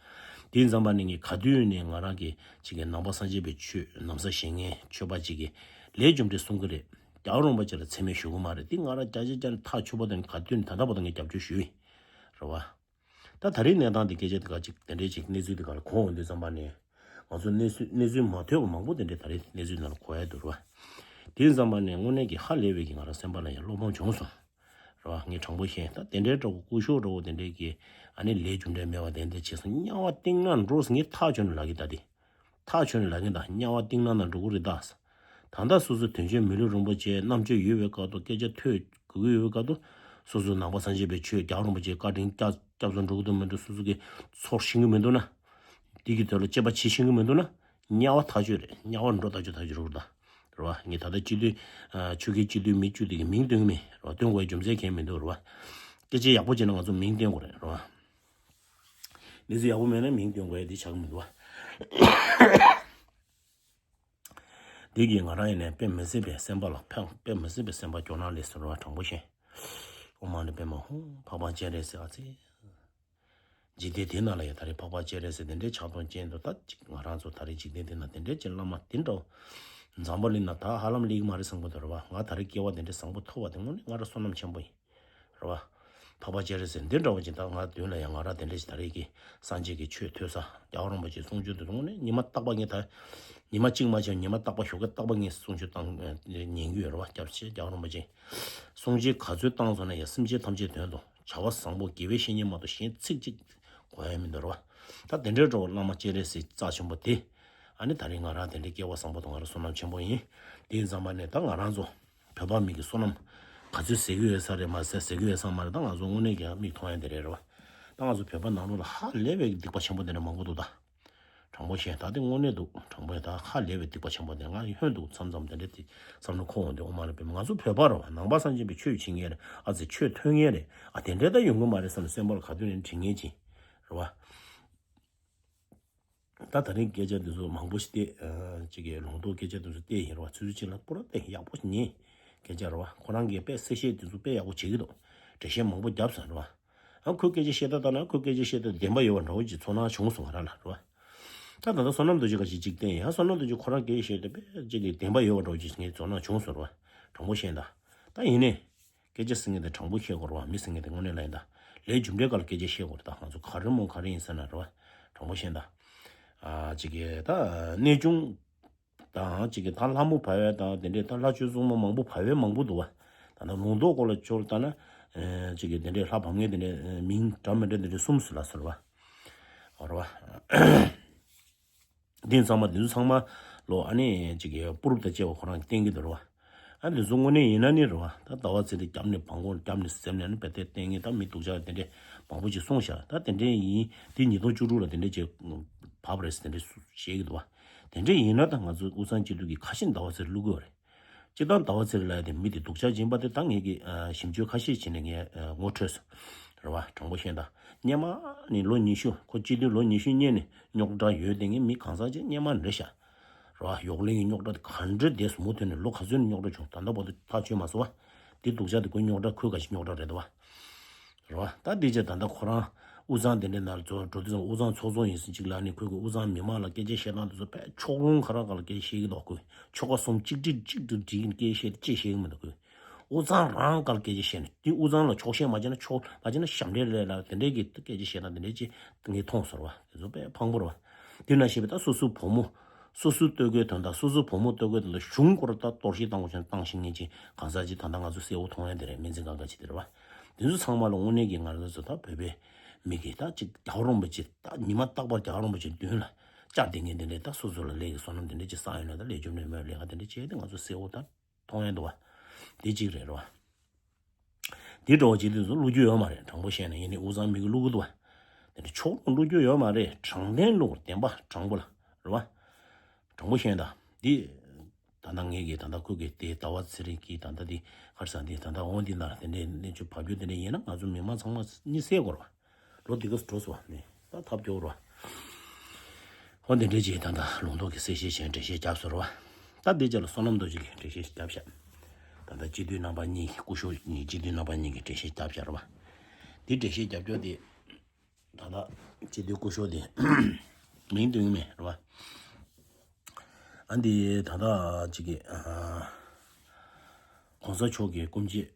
དེ་ཡིན་ཙང་པ་ནི་ངས་ག་དུས་ནས་ང་རང་གི་ཅིག་གི་ནང་པ་སངས་རྒྱས་པའི་ཆོས་ན་བཟའ་བཞེས་མཁན་ཆོས་པ་ཅིག་གི་ལས་རྒྱུ་འབྲས་གསུང་གི་རེད། རྒྱལ་བ་རིན་པོ་ཆེ་ལ་མཚན་སྨད་ཞུ་གི་མ་རེད། དེ་ང་རང་བརྒྱ་ཆ་བརྒྱ་ནས་ཐག་ཆོད་པོ་དང་ག་དུས་ནས་ད་ལྟ་བར་དུ་ངས་རྒྱབ་སྐྱོར་ཞུས་ཡིན། རེད་བ། ད་ད་རེས་གནས་སྟངས་འདི་སྐད་ཆ་འདི་ག་ཅིག་དེ་འདྲའི་ཅིག་གནས་ཚུལ་འདི་ག་ལ་གོ་འོང་དུས་ཙམ་པ་ནས་ང་ཚོ་གནས་ཚུལ་གནས་ཚུལ་མ་ཐོས་པ་མང་པོ་དེ་འདྲའི་ད་རེས་གནས་ཚུལ་ནང་ལ་གོ་ཡ་འདུག་རེད་བ། དེ་ཙམ་པ་ནས་དངོས་གནས་ཀྱི་ཧ་ལས་པའི་གི་ང་རང་སེམས་པ་ལ་ཡང་བློ་ཕམ་བྱུང་སོང་། རེད་བ། ངས་དྲང་པོ་བཤད། ད་དེ་འདྲའི་འདྲ་བོ་སྐུ་ཞབས་འདྲ་བོ་དེ་འདྲའི་གི་ཨ་ནི་ལས་རྒྱུ་འབྲས་མེད་པ་དེ་འདྲ་བྱས་སོང་། དམྱལ་བ་སྟེང་ན་འགྲོ་ཟེར་ངས་ཐག་ཆོད་ནས་ལབ་གི་ད་དེ། ཐག་ཆོད་ནས་ལབ་གི་ད། དམྱལ་བ་སྟེང་ན་ན་འགྲོ་གི་རེད་ད། ད་ལྟ་སོ་སོ་དོན་གཅོད་མི་ལུས་རིན་པོ་ཆེ་རྣམ་དཔྱོད་ཡོད་པའི་སྐབས་དུ་སྐད་ཆ་ཐོས་དགོས་ཀྱི་ཡོད་པའི་སྐབས་དུ་སོ་སོ་ནང་པ་སངས་རྒྱས་པའི་ཆོས་རྒྱལ་བ་རིན་པོ་ཆེའི་བཀའ་དྲིན་སྐྱབས་སྐྱབས་སུ་འགྲོ་གི་འདུག་མི་འདུག་སོ་སོ་གི་ཚོར་ཤེས་ཀྱི་མི་འདུག་ན། འདི་གི་དོན་ལ་དཔྱད་པ་བྱེད་ཤེས་ཀྱི་མི་འདུག་ན། དམྱལ་བ་ཐག་ཆོད་རེད། དམྱལ་བ་འགྲོ་ཐག་ཆོད་ཐག་ཆོད་རེད་ད། རེད་བ། ངས་ད་ལྟ་སྤྱི་འཐུས་ཨ་ཆོལ་ཁའི་སྤྱི་འཐུས་མི་བཅུ་དེ་གི་མིང་སྟོན་གི་མེད་རེད་བ། སྟོན་དགོས་ཡ་རྒྱུ་མཚན་གང་ཡང་མི་འདུག་རེད་བ། སྐད་ཆ་ཡག་པོ་བྱས་ན་ང་ཚོ་མིང་སྟོན་དགོས་རེད་རེད་བ། གནས་ཚུལ་ཡག་པོ་མེད་ན་མིང་སྟོན་དགོས་ཡ་དེ་ཆགས་ཀྱི་མི་འདུག་བ། འདི་གིས་ང་རང་ཡིན་ནའི་དཔེ་མི་སྲིད་པའི་སེམས་པ་ལ་ཕན། དཔེ་མི་སྲིད་པའི་སེམས་པ་སྐྱོ་སྣང་སླེབས་སོང་རེད་བ། དྲང་པོ་བཤད། ཨོཾ་མ་ཎི་པདྨེ་ཧཱུྃ། འཕགས་པ་སྤྱན་རས་གཟིགས། ཨ་ཙི། འཇིག་རྟེན་འདི་ནང་ལ་ཡང་ད་རེས་འཕགས་པ་སྤྱན་རས་གཟིགས་དེ་འདྲའི་ཕྱག་སྟོང་ཅན་དུ། ད་ཅིག་ང་རང་ཚོ་ད་རེས་འཇིག་རྟེན་འདི་ན་དེ་འདྲའི་ཅིག་བླ་མ་དེ་འདྲ་བོ་འཛམ་བུ་གླིང་ན་ད་ཧ་ལམ་སླེབས་ཀྱི་མ་རེད་བསམ་གྱི་འདུག་རེད་བ། ང་ད་རེས་སྐྱེ་བ་དེ་འདྲའི་བཟང་པོ་ཐོབ་པ་དེ་དངོས་གནས་ང་རང་བསོད་ནམས་ཆེན་པོ་ཡིན། རེད་བ། འཕགས་པ་སྤྱན་རས་གཟིགས་འདི་འདྲ་བ་ཅིག་ད་ང་མདུན་ལ་ཡང་ང་རང་དེ་འདྲ་ཞིག་ད་རེས་ཀྱི་སངས་རྒྱས་ཀྱི་ཆོས་ཐོས་ས་རྒྱལ་བ་རིན་པོ་ཆེའི་གསུང་ཆོས་འདི་ཚོ་དངོས་གནས་ཉི་མ་རྟག་པ་ངས་ད་ཉི་མ་གཅིག་མ་ཆད་ཉི་མ་རྟག་པ་ཞོགས་ཀས་རྟག་པ་ངས་གསུང་ཆོས་བཏང་ཉན་གྱི་ཡོད་རེད་བ། སྐྱབས་རྗེ་རྒྱལ་བ་རིན་པོ་ཆེ་གསུང་ཆོས་ག་ཚོད་བཏང་སོང་ན་ཡང་སེམས་ཅན་ཐམས་ཅད་དོན་དུ་བྱ་བ་བཟང་པོ་དགེ་བའི་བཤེས་གཉེན་མ་གཏོགས་གཞན་ཚིག་གཅིག་གོ་ཡ་མི་འདུག་རེད་བ། ད་དེ་འདྲའི་འགྲོ་བ་བླ་མ་སྤྱན་རས་གཟིགས་རྩ་ཆེན་པོ་དེ་ཨ་ནི་ད་རེས་ང་རང་དེ་འདྲའི་སྐལ་བ་བཟང་པོ་དང་ང་རང་བསོད་ནམས་ཆེན་པོ་ཡིན། དེ་ཡིན་ཙང་མ་ནས་ད་ང་རང་ཚོ་བོད་པ་མི་གི་བསོད་ནམས་ག་ཚོད་ཟེར་གི་ཡོད་ས་རེད་མ་ཟེར་ཟེར་གི་ཡོད་ས་མ་རེད། ད་ང་ཚོ་དངོས་གནས་ཀྱི་མིག་མཐོང་ཡ་དེ་རེད་རེད་བ། ད་ང་ཚོ་བོད་པ་ནང་ལོགས་ལ་ཧ་ལས་པའི་སྡིག་པ་ཆེན་པོ་དེ་འདྲ་མང་པོ་འདུག་ད། དྲང་པོ་བཤད་ད་དེ་དངོས་གནས་འདུག་དྲང་པོ་ཡ་ད་ཧ་ལས་པའི་སྡིག་པ་ཆེན་པོ་དེ་ང་ཡི་ཧོན་འདུག་མཚམས་མཚམས་དེ་འདྲ་དེ་བསམ་བློ་འཁོར་འོང་དེ་ཨོ་མ་ལ་པའི་ང་ཚོ་བོད་པ་རེད་བ། ནང་པ་སངས་རྒྱས་པའི་ཆོས་བྱེད་མཁན་རེད། ཨ་ཙི་ཆོས་ཐོས་མཁན་རེད། ཨ་དེ་འདྲ་ད་ཡོང་གི་མ་རེད་བསམ་ནས་སེམས་པ་ལ་ག་དུས་ནས་དྲན་མཁན་ཅིག་རེད་བ། ད་ད་རིང་སྐད་ཆ་འདི་ཚོ་མང་པོ་ཞིག་བལྟས། ཨ་གཅིག་གི་ལུང་རྟོགས་སྐད་ཆ་འདི་ཚོ་བལྟས་ཡིན་རེད་བ། ཆུ་ཚོད་གཅིག་ལ་པུ་ར་བལྟས་ཡག་པོ་ཞིག་ཉན། སྐད་ཆ་རེད་བ། ཁོ་རང་གིས་དཔེ་གསལ་བཤད་འདི་ཚོ་དཔེ་ཡག་པོ་བྱེད་ཀྱི་འདུག་འགྲེལ་བཤད་མང་པོ་བརྒྱབ་སོང་རེད་བ། ཨ་ཁོས་སྐད་ཆ་བཤད་སྟངས་ལྟར་ན་ཁོས་སྐད་ཆ་བཤད་སྟངས་བདེན་པ་ཡོད་པ་འདྲ་བོ་ཅིག་ཚོར་སྣང་བྱུང་སོང་ང་རང་ལ་རེད་བ། ད་ད་ལྟ་བསོད་ནམས་རྡོ་རྗེ་ཁ་ཤས་གཅིག་བསྟན་ཡིན། ཨ་བསོད་ནམས་རྡོ་རྗེ་ཁོ་རང་སྐད་ཆ་བཤད་སྟངས་དཔེ་གཅིག་གི་བདེན་པ་ཡོད་པ་འདྲ་བོ་ཅིག་ངས་ཚོར་སྣང་བྱུང་སོང་རེད་བ། དྲང་པོ་བཤད་ད། ད་ཡིན་ནའི། སྐད་ཆ་ཟེར་མཁན་དེ་དྲང་པོ་བཤད་དགོས་རེད་བ། མི་ཟེར་མཁན་དེ་དངོས་གནས་ལ་ཡིན་ད། ལས་རྒྱུ་འབྲས་སྐོར་ལ་སྐད་ཆ་བཤད་དགོས་རེད་ད། ང་ཚོ་ག་རེ་མོ་ག་རེ་ཡིན་ཟེར་ན་རེད་བ། དྲང་པོ་བཤད་ད། ཨ་གཅིག་གི་ད་གནས་ཆུང་དང་གཅིག་གི་ད་ལྷ་མོ་བ་བས་དང་དེ་འདྲས་ད་ལྷ་ཆོས་སྲུང་མ་མང་པོ་བ་བས་མང་པོ་འདུག་བ། ད་ནང་ལུང་རྟོགས་སྐོར་ལ་ཆོས་ལ་ལྟ་ན། ཨ་གཅིག་གི་དེ་འདྲས་ལྷ་བབས་མཁན་དེ་འདྲས་མིང་འདྲ་མི་འདྲ་དེ་འདྲས་གསུམ་ཟེར་ལ་ཟེར་བ། རེད་བ། འདི་ཚང་མ་འདི་ཚོ་ཚང་མ་ལོ་ཨ་ནི་ཅིག་གི་པུ་རུབ་དང་བཅས་པ་ཁོ་རང་གིས་བསྟན་གྱི་འདུག་རེད་བ། ཨ་འདི་ཚོ་དངོས་གནས་ཡིན་ན་ནི་རེད་བ། ད་ཟླ་བ་ཚེ་རིང་རྒྱབ་ནས་བང་གོང་རྒྱབ་ནས་ཟེར་ནས་ཨ་ནི་བལ་ཏེ་བསྟན་གྱི་ད་མི་སྡུག་ཅག་དེ་འདྲས་མང་པོ་ཅིག་གསུངས་ཤག་ད་དེ་འདྲས་ཡིན་འདི་ཉིས་སྟོང་བཅུ་དྲུག་ལ་དེ་འདྲས་ཅིག་བབས་རེད་ཟེར་དེ་འདྲས་བཤད་ཀྱི་འདུག་བ། དེ་འདྲས་ཡིན་ན་ད་ང་ཚོ་དབུས་གཙང་སྤྱི་འཐུས་ཀྱི་ཁ་ཤས་ཟླ་བ་ཚེ་རིང་བླུག་གི་ཡོད་རེད། སྤྱིར་བཏང་ཟླ་བ་ཚེ་རིང་ལབ་ཡ་དེ་མི་དེ་སྡུག་ཅག་ཡིན་པ་དེ་ད་ངས་ཀྱི་ཨ་ཞིབ་འཇུག་ཁ་ཤས་བྱས་ནས་ངས་ཨ་ངོ་འཕྲོད་སོང་། རེད་བ། དྲང་པོ་བཤད་ན་སྔོན་མ་ནས་ལོ་ཉི་ཤུ་ཁོ་སྤྱི་འཐུས་ལོ་ཉི་ཤུ་གཉེར་ནས་རྙོག་དྲ་ཡོད་དེ་ངས་མི་གང་ཟག་ཅིག་སྔོན་མ་རེད་ཤག་རེད་བ། གཡོག་ལེན་གྱི་རྙོག་དྲ་དེ་ག་འདྲ་བསྡད་སོང་མུ་མཐུད་ནས་ལོ་ག་ཚོད་ནས་རྙོག་དྲ་བྱུང་ད་ལྟ་བར་དུ་ཐག་ཆོད་མ་སོང་བ། དེ་སྡུག་ཅག་དེ་ཁོའི་རྙོག་དྲ་ཁོའི་ག་ཞིག་རྙོག་དྲ་རེད་བ། རེད་བ། ད་དེ་རྗེས་ད་ལྟ་ཁོ་རང་དབུས་གཙང་དེ་འདྲའི་ནང་ལ་འགྲོ་འགྲོ་དུས་ཙམ་དབུས་གཙང་ཚོགས་གཙོ་ཡིན་ཟིན་གཅིག་ལ་ནི་ཁོས་ཁོས་དབུས་གཙང་མི་མང་ལ་སྐད་ཆ་བཤད་སྟངས་དེ་ཚོ་དཔེ་ཕྱོགས་ལྷུང་ཁ་རག་ག་ལ་སྐད་ཆ་བཤད་ཀྱི་འདུག་ཁོས་ཆོལ་ཁ་གསུམ་གཅིག་སྒྲིལ་གཅིག་ཏུ་སྒྲིལ་གྱིན་སྐད་ཆ་བཤད་ཅེས་བཤད་ཀྱི་མི་འདུག་ཁོས་དབུས་གཙང་རང་ག་ལ་སྐད་ཆ་བཤད་ནས་དེ་དབུས་གཙང་ལ་ཆོག་ཤེས་མ་བྱས་ན་ཆོག་མ་བྱས་ན་ཞབས་འདྲེན་རེད་ལ་དེ་འདྲའི་གི་སྐད་ཆ་བཤད་སྟངས་དེ་འདྲའི་ཅིག་ངས་མཐོང་སོང་བ། དེ་ཚོ་དཔེ་ཕངས་པོ་རེད་བ། དེ་ན་ཞེས་པའི་ད་སོ་སོའི་བུ་མོ། སོ་སོའི་ལྟོ་གོས་དོན་དག་སོ་སོའི་བུ་མོ་ལྟོ་གོས་དོན་དག་གཞུང་སྐོར་ད་གཏོར་བཤིག་བཏང་དགོས་བྱུང་བཏང་ཤེས་མཁན་ཅིག་གང་ཟག་ཅིག་ད་ལྟ་ང་ཚོ་གསལ་བོ་མཐོང་ཡ་དེ་རེད། སྨན་རྩིས་ཁང་ག་ཅིག་དེ་རེད་བ། དེ་ཚོ་ཚང་མ་ལ་དངོས་གནས་ཀྱི་ང་རང་ཚོ་ད་བོད་པའི་མི་གིས་ད་ཅིག་རྒྱལ་བ་རིན་པོ་ཆེ་ད་ཉི་མ་རྟག་པར་རྒྱལ་བ་རིན་པོ་ཆེ་མདུན་ལ་བཅར་བསྡད་མཁན་དེ་འདྲས་ད་སོ་སོ་ལ་ལས་ཀྱི་བསོད་ནམས་དེ་འདྲས་ཅིག་བསགས་ཡོད་ན་ད་ལས་རྒྱུ་འབྲས་མེད་ལས་ཀ་དེ་འདྲས་བྱས་ཏེ་ང་ཚོ་གསལ་བོ་ད་མཐོང་ཡ་འདུག་བ། དེ་གཅིག་རེད་རེད་བ། དེ་འདྲ་བ་བྱེད་དུས་སུ་བློ་རྒྱུ་ཡོད་མ་རེད། དྲང་པོ་བཤད་ན་ཡིན་ནའི་དབུས་གཙང་མི་གི་བླུག་གི་འདུག་བ། དེ་འདྲ་ཕྱོགས་ལྷུང་བློ་རྒྱུ་ཡོད་མ་རེད། དྲང་བདེན་བླུག་བདེན་པ་དྲང་པོ་ལ་རེད་བ། དྲང་པོ་བཤད་ན་ད་འདི། ད་ལྟ་ངས་ཀྱི་ད་ལྟ་ཁོ་གི་དེ་ཟླ་བ་ཚེ་རིང་གི་ད་ལྟ་འདི་ག་རེ་ཟེར་འདི་ད་ལྟ་འོང་འདི་ན་དེ་འདྲའི་གནས་ཚུལ་བབས་རྒྱུ་དེ་འདྲ་ཡིན་ན་ང་ཚོ་མི་མང་ཚང་མ་གཉིད་སད་དགོས་རེད་བ། ལོ་འདི་ག་འགྲོ་སོང་བ་ནི་ད་ཐབས་སྐྱོ་རོ། ཧོ་འདི་འདྲས་ཅིག་ད་ལྟ་ལུང་རྟོགས་ཀྱི་གསལ་བཤད་བྱས་འགྲེལ་བཤད་བརྒྱབ་སོང་རོ། ད་འདི་རྗེས་ལ་བསོད་ནམས་རྡོ་རྗེ་གིས་འགྲེལ་བཤད་བརྒྱབ་ཤག་ད་ལྟ་སྤྱི་འཐུས་རྣམ་པ་གཉིས་ཀྱི་སྐུ་ཞབས་གཉིས་སྤྱི་འཐུས་རྣམ་པ་གཉིས་ཀྱིས་འགྲེལ་བཤད་བརྒྱབ་ཤག་རོ། འདི་འགྲེལ་བཤད་བརྒྱབ་ཀྱོག་དེ་ད་ལྟ་སྤྱི་འཐུས་སྐུ་ཞབས་དེ་མིང་འདོན་གྱི་མེད་རོ། ཨ་འདི་ད་ལྟ་ཅིག་གི་གོང་ས་མཆོག་གི་སྐུ་མཆེད་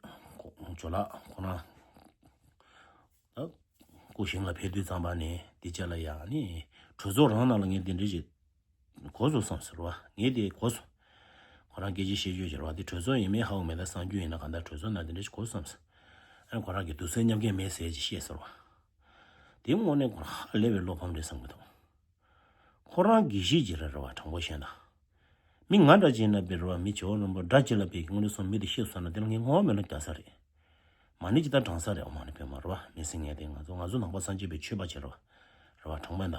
ཇོ་ལགས་ཁོ་རང་ད་སྐུ་ཞིང་ལ་ཕེབས་དུས་ཙམ་པ་ནས་འདི་ཅག་ལ་ཡང་ནི་གྲོས་ཚོགས་རང་ནང་ལ་ངས་འདི་འདྲ་ཞིག་གོ་སོང་བསམ་ཟེར་བ། ངས་དེ་གོ་སོང་། ཁོ་རང་སྐད་ཆ་བཤད་རྒྱུ་ཟེར་བ་དེ་གྲོས་ཚོགས་ཡིན་མིན་ཧ་གོ་མེད། ད་གསར་འགྱུར་ཡིན་ན་གང་ལྟར་གྲོས་ཚོགས་ནང་འདི་འདྲ་ཞིག་གོ་སོང་བསམ། ཨ་ཁོ་རང་གི་དུས་ཚོད་མཉམ་སྐྱེད་མེད་ཟེར་ཅིག་བཤད་ཟེར་བ། དེ་དངོས་གནས་ཁོ་རང་ཧ་ལས་པའི་བློ་ཕམ་རེད་བསམ་གི་འདུག་ཁོ་རང་དགེ་བཤེས་ཅིག་རེད་རེད་བ། དྲང་པོ་བཤད་ན། མི་ང་འདྲ་ཅིག་ཡིན་ན་དཔེ་རེད་བ། མི་བྱེད་པོ་རིན་པོ་འདྲ་ཅིག་ལ་དཔེ་དངོས་གནས་སོང་མི་དེ་ཤེས་སོང་ན་དེ་ལ་ངས་ངོ་མེད་ལ་རྒྱག་ས་རེད། མ་ཎི་ཅི་ལྟར་བགྲང་ས་རེད། ཨོ་མ་ཎི་པདྨ་རེད་བ། མི་སེང་ངེ་དེ་ང་ཚོ་ང་ཚོ་ནང་པ་སངས་རྒྱས་པའི་ཆོས་པ་ཅིག་རེད་བ། རེད་བ། དྲང་པོ་ཡིན་ད།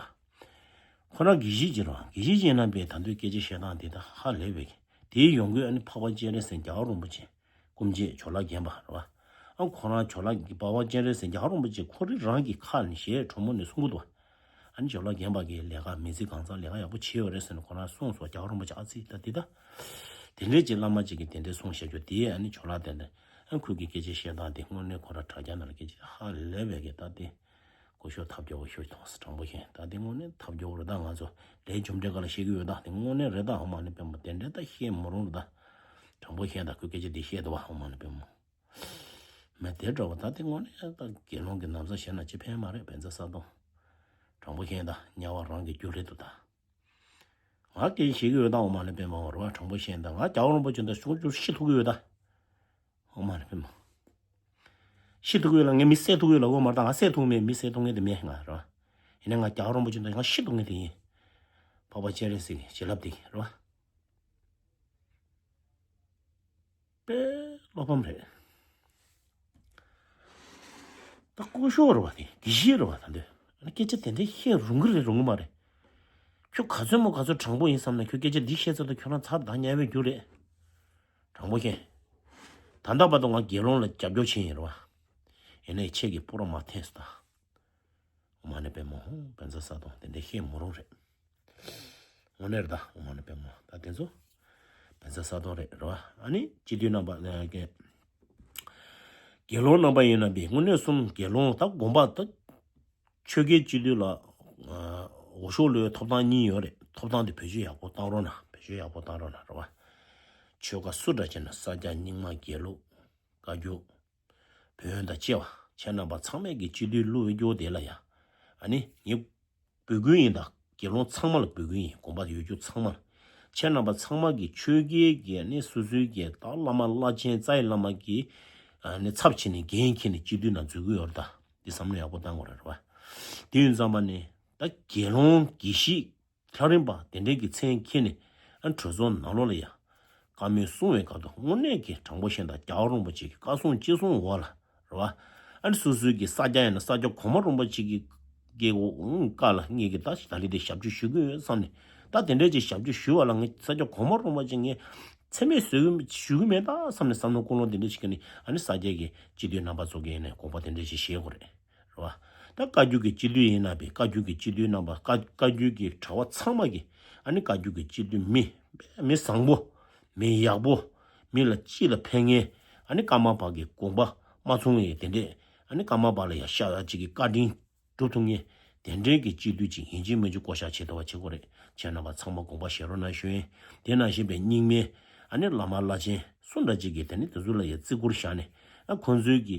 ཁོ་རང་དགེ་བཤེས་ཅིག་རེད་བ། དགེ་བཤེས་ཅིག་ཡིན་ན་དཔེ་ད་དུང་སྐད་ཆ་བཤད་སྟངས་དེ་ད་ཧ་ལས་པའི་གི། དེའི་ཡོང་སྒོས་ཨ་ནི་འཕགས་པ་སྤྱན་རས་གཟིགས་རྒྱལ་བ་རིན་པོ་ཆེ། སྐུ་མཆེད་ཇོ་ལགས་རྒན་པ་རེད་བ། ཨ་ཁོ་རང་ཇོ་ལགས་ཀྱི་འཕགས་པ་སྤྱན་རས་གཟིགས་རྒྱལ་བ་རིན་པོ་ཆེ་ཁོ་རང་རང་གི་ཁ་ནས་ཞལ་དྲོན་མོ་ནས་གསུང་གི་འདུག་ཨ་ནི་ཇོ་ལགས་རྒན་པ་གིས་ལས་ཀ་མི་ཚེ་གང་ཚང་ལས་ཀ་ཡག་པོ་བྱས་ཡོད་རེད་ཟེར་ནས་ཁོ་རང་གསུངས་སོང་། རྒྱལ་བ་རིན་པོ་ཆེ་ཨ་ཙི་ད་འདི་ད། དེ་འདྲའི་ཅིག་བླ་མ་ཅིག་གིས་དེ་འདྲའི་གསུངས་བཞག་རྒྱུ་དེ་ཨ་ནི་ཇོ་ལགས་དེ་འདྲ་ཨ་ཁོས་ཀྱི་སྐད་ཆ་བཤད་སྟངས་དེ་དངོས་གནས་ཁོ་རང་དྲ་རྒྱ་ནང་ལ་སྐད་ཆ་ཧ་ལས་པའི་གི་ད་དེ། སྐུ་ཞབས་ཐབས་སྐྱོ་བོ་ཞིག་མཐོང་སོང་། དྲང་པོ་བཤད་ད་དེ་དངོས་གནས་ཐབས་སྐྱོ་བོ་རེད། ད་ང་ཚོ་ལས་རྒྱུ་འབྲས་ག་ལ་བཤད་ཀྱི་ཡོད་ད། དེ་དངོས་གནས་རེད་ད། ཨོ་མ་ཎི་པདྨ་དེ་འདྲ་ད་བཤད་མི་རུང་རེད་ད། དྲང་པོ་བཤད་ད་ཁོས་སྐད་ཆ་འདི་བཤད་འདུག་བ། ཨོ་མ་ཎི་པདྨ། མི་དེ་འདྲ་བ་ད་དེ་དངོས་གནས་ད་དགེ་སློང་གི་ན་བཟའ་བཞེས་ན་ཅི་ཕན་མ་རེད། བན་ཚ་ས་དོང་། དྲང་པོ་བཤད་ན་ད་དམྱལ་བ་རང་གི་རྒྱུ་རེད་འདུག་ད། ང་སྐད་ཆ་བཤད་ཀྱི་ཡོད་ད། འོ་མ་ལེ་པདྨ་འོ་རེད་བ། དྲང་པོ་བཤད་ན་ད་ང་རྒྱལ་བ་རིན་པོ་ཆེ་འདི་ཆུང་ཆུང་ཤི་ཐུབ་ཀྱི་ཡོད་ད། འོ་མ་ལེ་པདྨ། ཤི་ཐུབ་ཀྱི་ཡོད་ལ་ངས་མི་བསད་ཐུབ་ཀྱི་ཡོད་ལ་འོ་མ་རེད་ད། ང་བསད་ཐུབ་མེད། མི་བསད་ཐུབ་མཁན་དེ་མེད་ང་རེད་བ། ཡིན་ན་ང་རྒྱལ་བ་རིན་པོ་ཆེ་འདི་ང་ཤི་ཐུབ་མཁན་དེ་ཡིན། འཕགས་པ་སྤྱན་རས་གཟིགས་ཀྱི་བྱིན་རླབས་དེ་རེད་བ། དཔེ་བློ་ཕམ་རེད། ད་ཀུ་ཤོ་རེད་བ། དེ་དགེ་བཤེས་རེད་བ། ད་འདོད་ཨ་ནི་སྐད་ཆ་དེ་འདྲ་བཤད་རུང་གི་རེད་རུང་གི་མ་རེད། ཁྱོད་ག་ཚོད་མོ་ག་ཚོད་དྲང་པོ་ཡིན་བསམ་ན་ཁྱོད་སྐད་ཆ་འདི་བཤད་ཚར་དུས་ཁྱོད་རང་ཚར་ད་དམྱལ་བའི་རྒྱུ་རེད། དྲང་པོ་བཤད། ད་ལྟ་བར་དུ་ང་དགེ་སློང་ལ་རྒྱབ་སྐྱོར་བྱས་ཡིན་རེད་བ། ཡིན་ནའི་ཁྱེད་ཀྱི་སྤུ་ར་མ་འཐེན་སོང་ད། འོ་མ་ནི་པདྨ་ཧོ་བན་ཚ་ས་དོང་དེ་འདྲ་བཤད་མོ་རུང་རེད། དངོས་གནས་རེད་ད། འོ་མ་ནི་པདྨ་ད་དེ་ཚོ་བན་ཚ་ས་དོང་རེད་རེད་བ། ཨ་ནི་སྤྱི་འཐུས་རྣམ་པ་ཨ་གི་དགེ་སློང་རྣམ་པ་ཡིན་ན་པའི་དངོས་གནས་གསུམ་དགེ་སློང་ད་དགོན་པ་ད་ཆོས་རྒྱལ་སྤྱི་འཐུས་ལ་ཨ་འོས་ཤོག་བླུགས་ཐོབ་ཐང་གཉིས་ཡོད་རེད། ཐོབ་ཐང་དེ་བེད་སྤྱོད་ཡག་པོ་བཏང་རོགས་གནང་། བེད་སྤྱོད་ཡག་པོ་བཏང་རོགས་གནང་རེད་བ། ཆོལ་ཁ་སུ་འདྲ་བྱས་ན་ས་སྐྱ་རྙིང་མ་དགེ་ལུགས་བཀའ་བརྒྱུད། བོན་དང་བཅས་པ་ཁྱེད་རྣམ་པ་ཚང་མས་ཀྱི་སྤྱི་འཐུས་བླུགས་རྒྱུ་དེ་ལ་ཡ། ཨ་ནི་ངས་འབོད་སྐུལ་ཡིན་ད། དགེ་སློང་ཚང་མ་ལ་འབོད་སྐུལ་ཡིན། དགོན་པ་ཡོད་རྒྱུ་ཚང་མ་ལ། ཁྱེད་རྣམ་པ་ཚང་མ་གི་ཆོས་རྒྱལ་གྱི་ཨ་ནི་སོ་སོའི་གི་ད་བླ་མ་བླ་ཆེན་རྩ་བའི་བླ་མ་གི་ཨ་ནི་ཚབ་བྱས་ནས་འགན་འཁྱེར་ནས་སྤྱི་འཐུས་ནང་འཛུལ་གི་ཡོད་རེད་ད། འདི་བསམ་བློ་ཡག་པོ་བཏང་དགོས་རེད་བ། དེ་ཡིན་ཙམ་པ་ནི་ད་དགེ་སློང་དགེ་བཤེས། ལྷ་རམས་པ་དེ་འདྲའི་གི་མཚན་འཁྱེར་ནས་ཨ་གྲོས་ཚོགས་ནང་ལོགས་ལ་ཡ། བཀའ་མོལ་གསུང་བའི་སྐབས་དུ་དངོས་གནས་ཀྱི་དྲང་པོ་བཤད་ན་རྒྱལ་བ་རིན་པོ་ཆེ་གི་བཀའ་གསུང་ཅི་གསུང་འོག་ལ་རེད་བ། ཨ་ནི་སོ་སོའི་གི་ས་སྐྱ་ཡིན་ན་ས་སྐྱ་གོང་མ་རིན་པོ་ཆེ་གི་གི་བཀའ་ལ་ངས་ཀྱི་ད་ད་རེས་དེ་ཞབས་ཕྱི་ཞུ་གི་ཡོད་བསམ་ནས། ད་དེ་འདྲའི་ཅིག་ཞབས་ཕྱི་ཞུ་བ་ལ་ངས་ས་སྐྱ་གོང་མ་རིན་པོ་ཆེ་ངས་མཚན་སྨད་བཟོ་གི་ཞུ་གི་མེད་ད་བསམ་ནས་བསམ་བློ་ཀུན་སློང་དེ་འདྲ་ཞིག་གི་ནི་ཨ་ནི་ས་སྐྱ་གི་སྤྱི་འཐུས་རྣམ་པ་ཚོ་གི་ནས་དགོངས་པ་དེ་འདྲ་ཞིག་བཞེས་དགོས་རེད། རེད་བ། ད་བཀའ་བརྒྱུད་ཀྱི་སྤྱི་འཐུས་ཡིན་ན་པའི་བཀའ་བརྒྱུད་ཀྱི་སྤྱི་འཐུས་རྣམ་པ་བཀའ་བཀའ་བརྒྱུད་ཀྱི་གྲྭ་པ་ཚང་མ་གི་ཨ་ནི་བཀའ་བརྒྱུད་ཀྱི་སྤྱི་འཐུས་མི་མི་བཟང་པོ། མི་ཡག་པོ། མི་ལ་སྤྱི་ལ་ཕན་མཁན། ཨ་ནི་ཀརྨ་པ་གི་དགོངས་པ་མ་ཚོམ་ཡས་དེ་འདྲས། ཨ་ནི་ཀརྨ་པ་ལ་ཡ་ཤ་ཅིག་གི་བཀའ་དྲིན་སྒྲུབ་ཐུབ་མཁན། དེ་འདྲས་ཀྱི་སྤྱི་འཐུས་ཅིག་ཡིན་གཅིག་མིན་གཅིག་བསྐོ་བཞག་བྱེད་ཐུབ་པ་བྱེད་དགོས་རེད། ཁྱེད་རྣམ་པ་ཚང་མ་དགོངས་པ་བཞེས་རོགས་གནང་ཞུ་ཡིན། དེ་ནང་བཞིན་པའི་རྙིང་མའི་ཨ་ནི་བླ་མ་བླ་ཆེན་སུ་འདྲ་ཅིག་གིས་དེ་ནི་དེ་ཚོ་ལ་ཡ་བརྩི་བཀུར་བཞག་ནས་ཨ་ཁོང་ཚོའི་གི་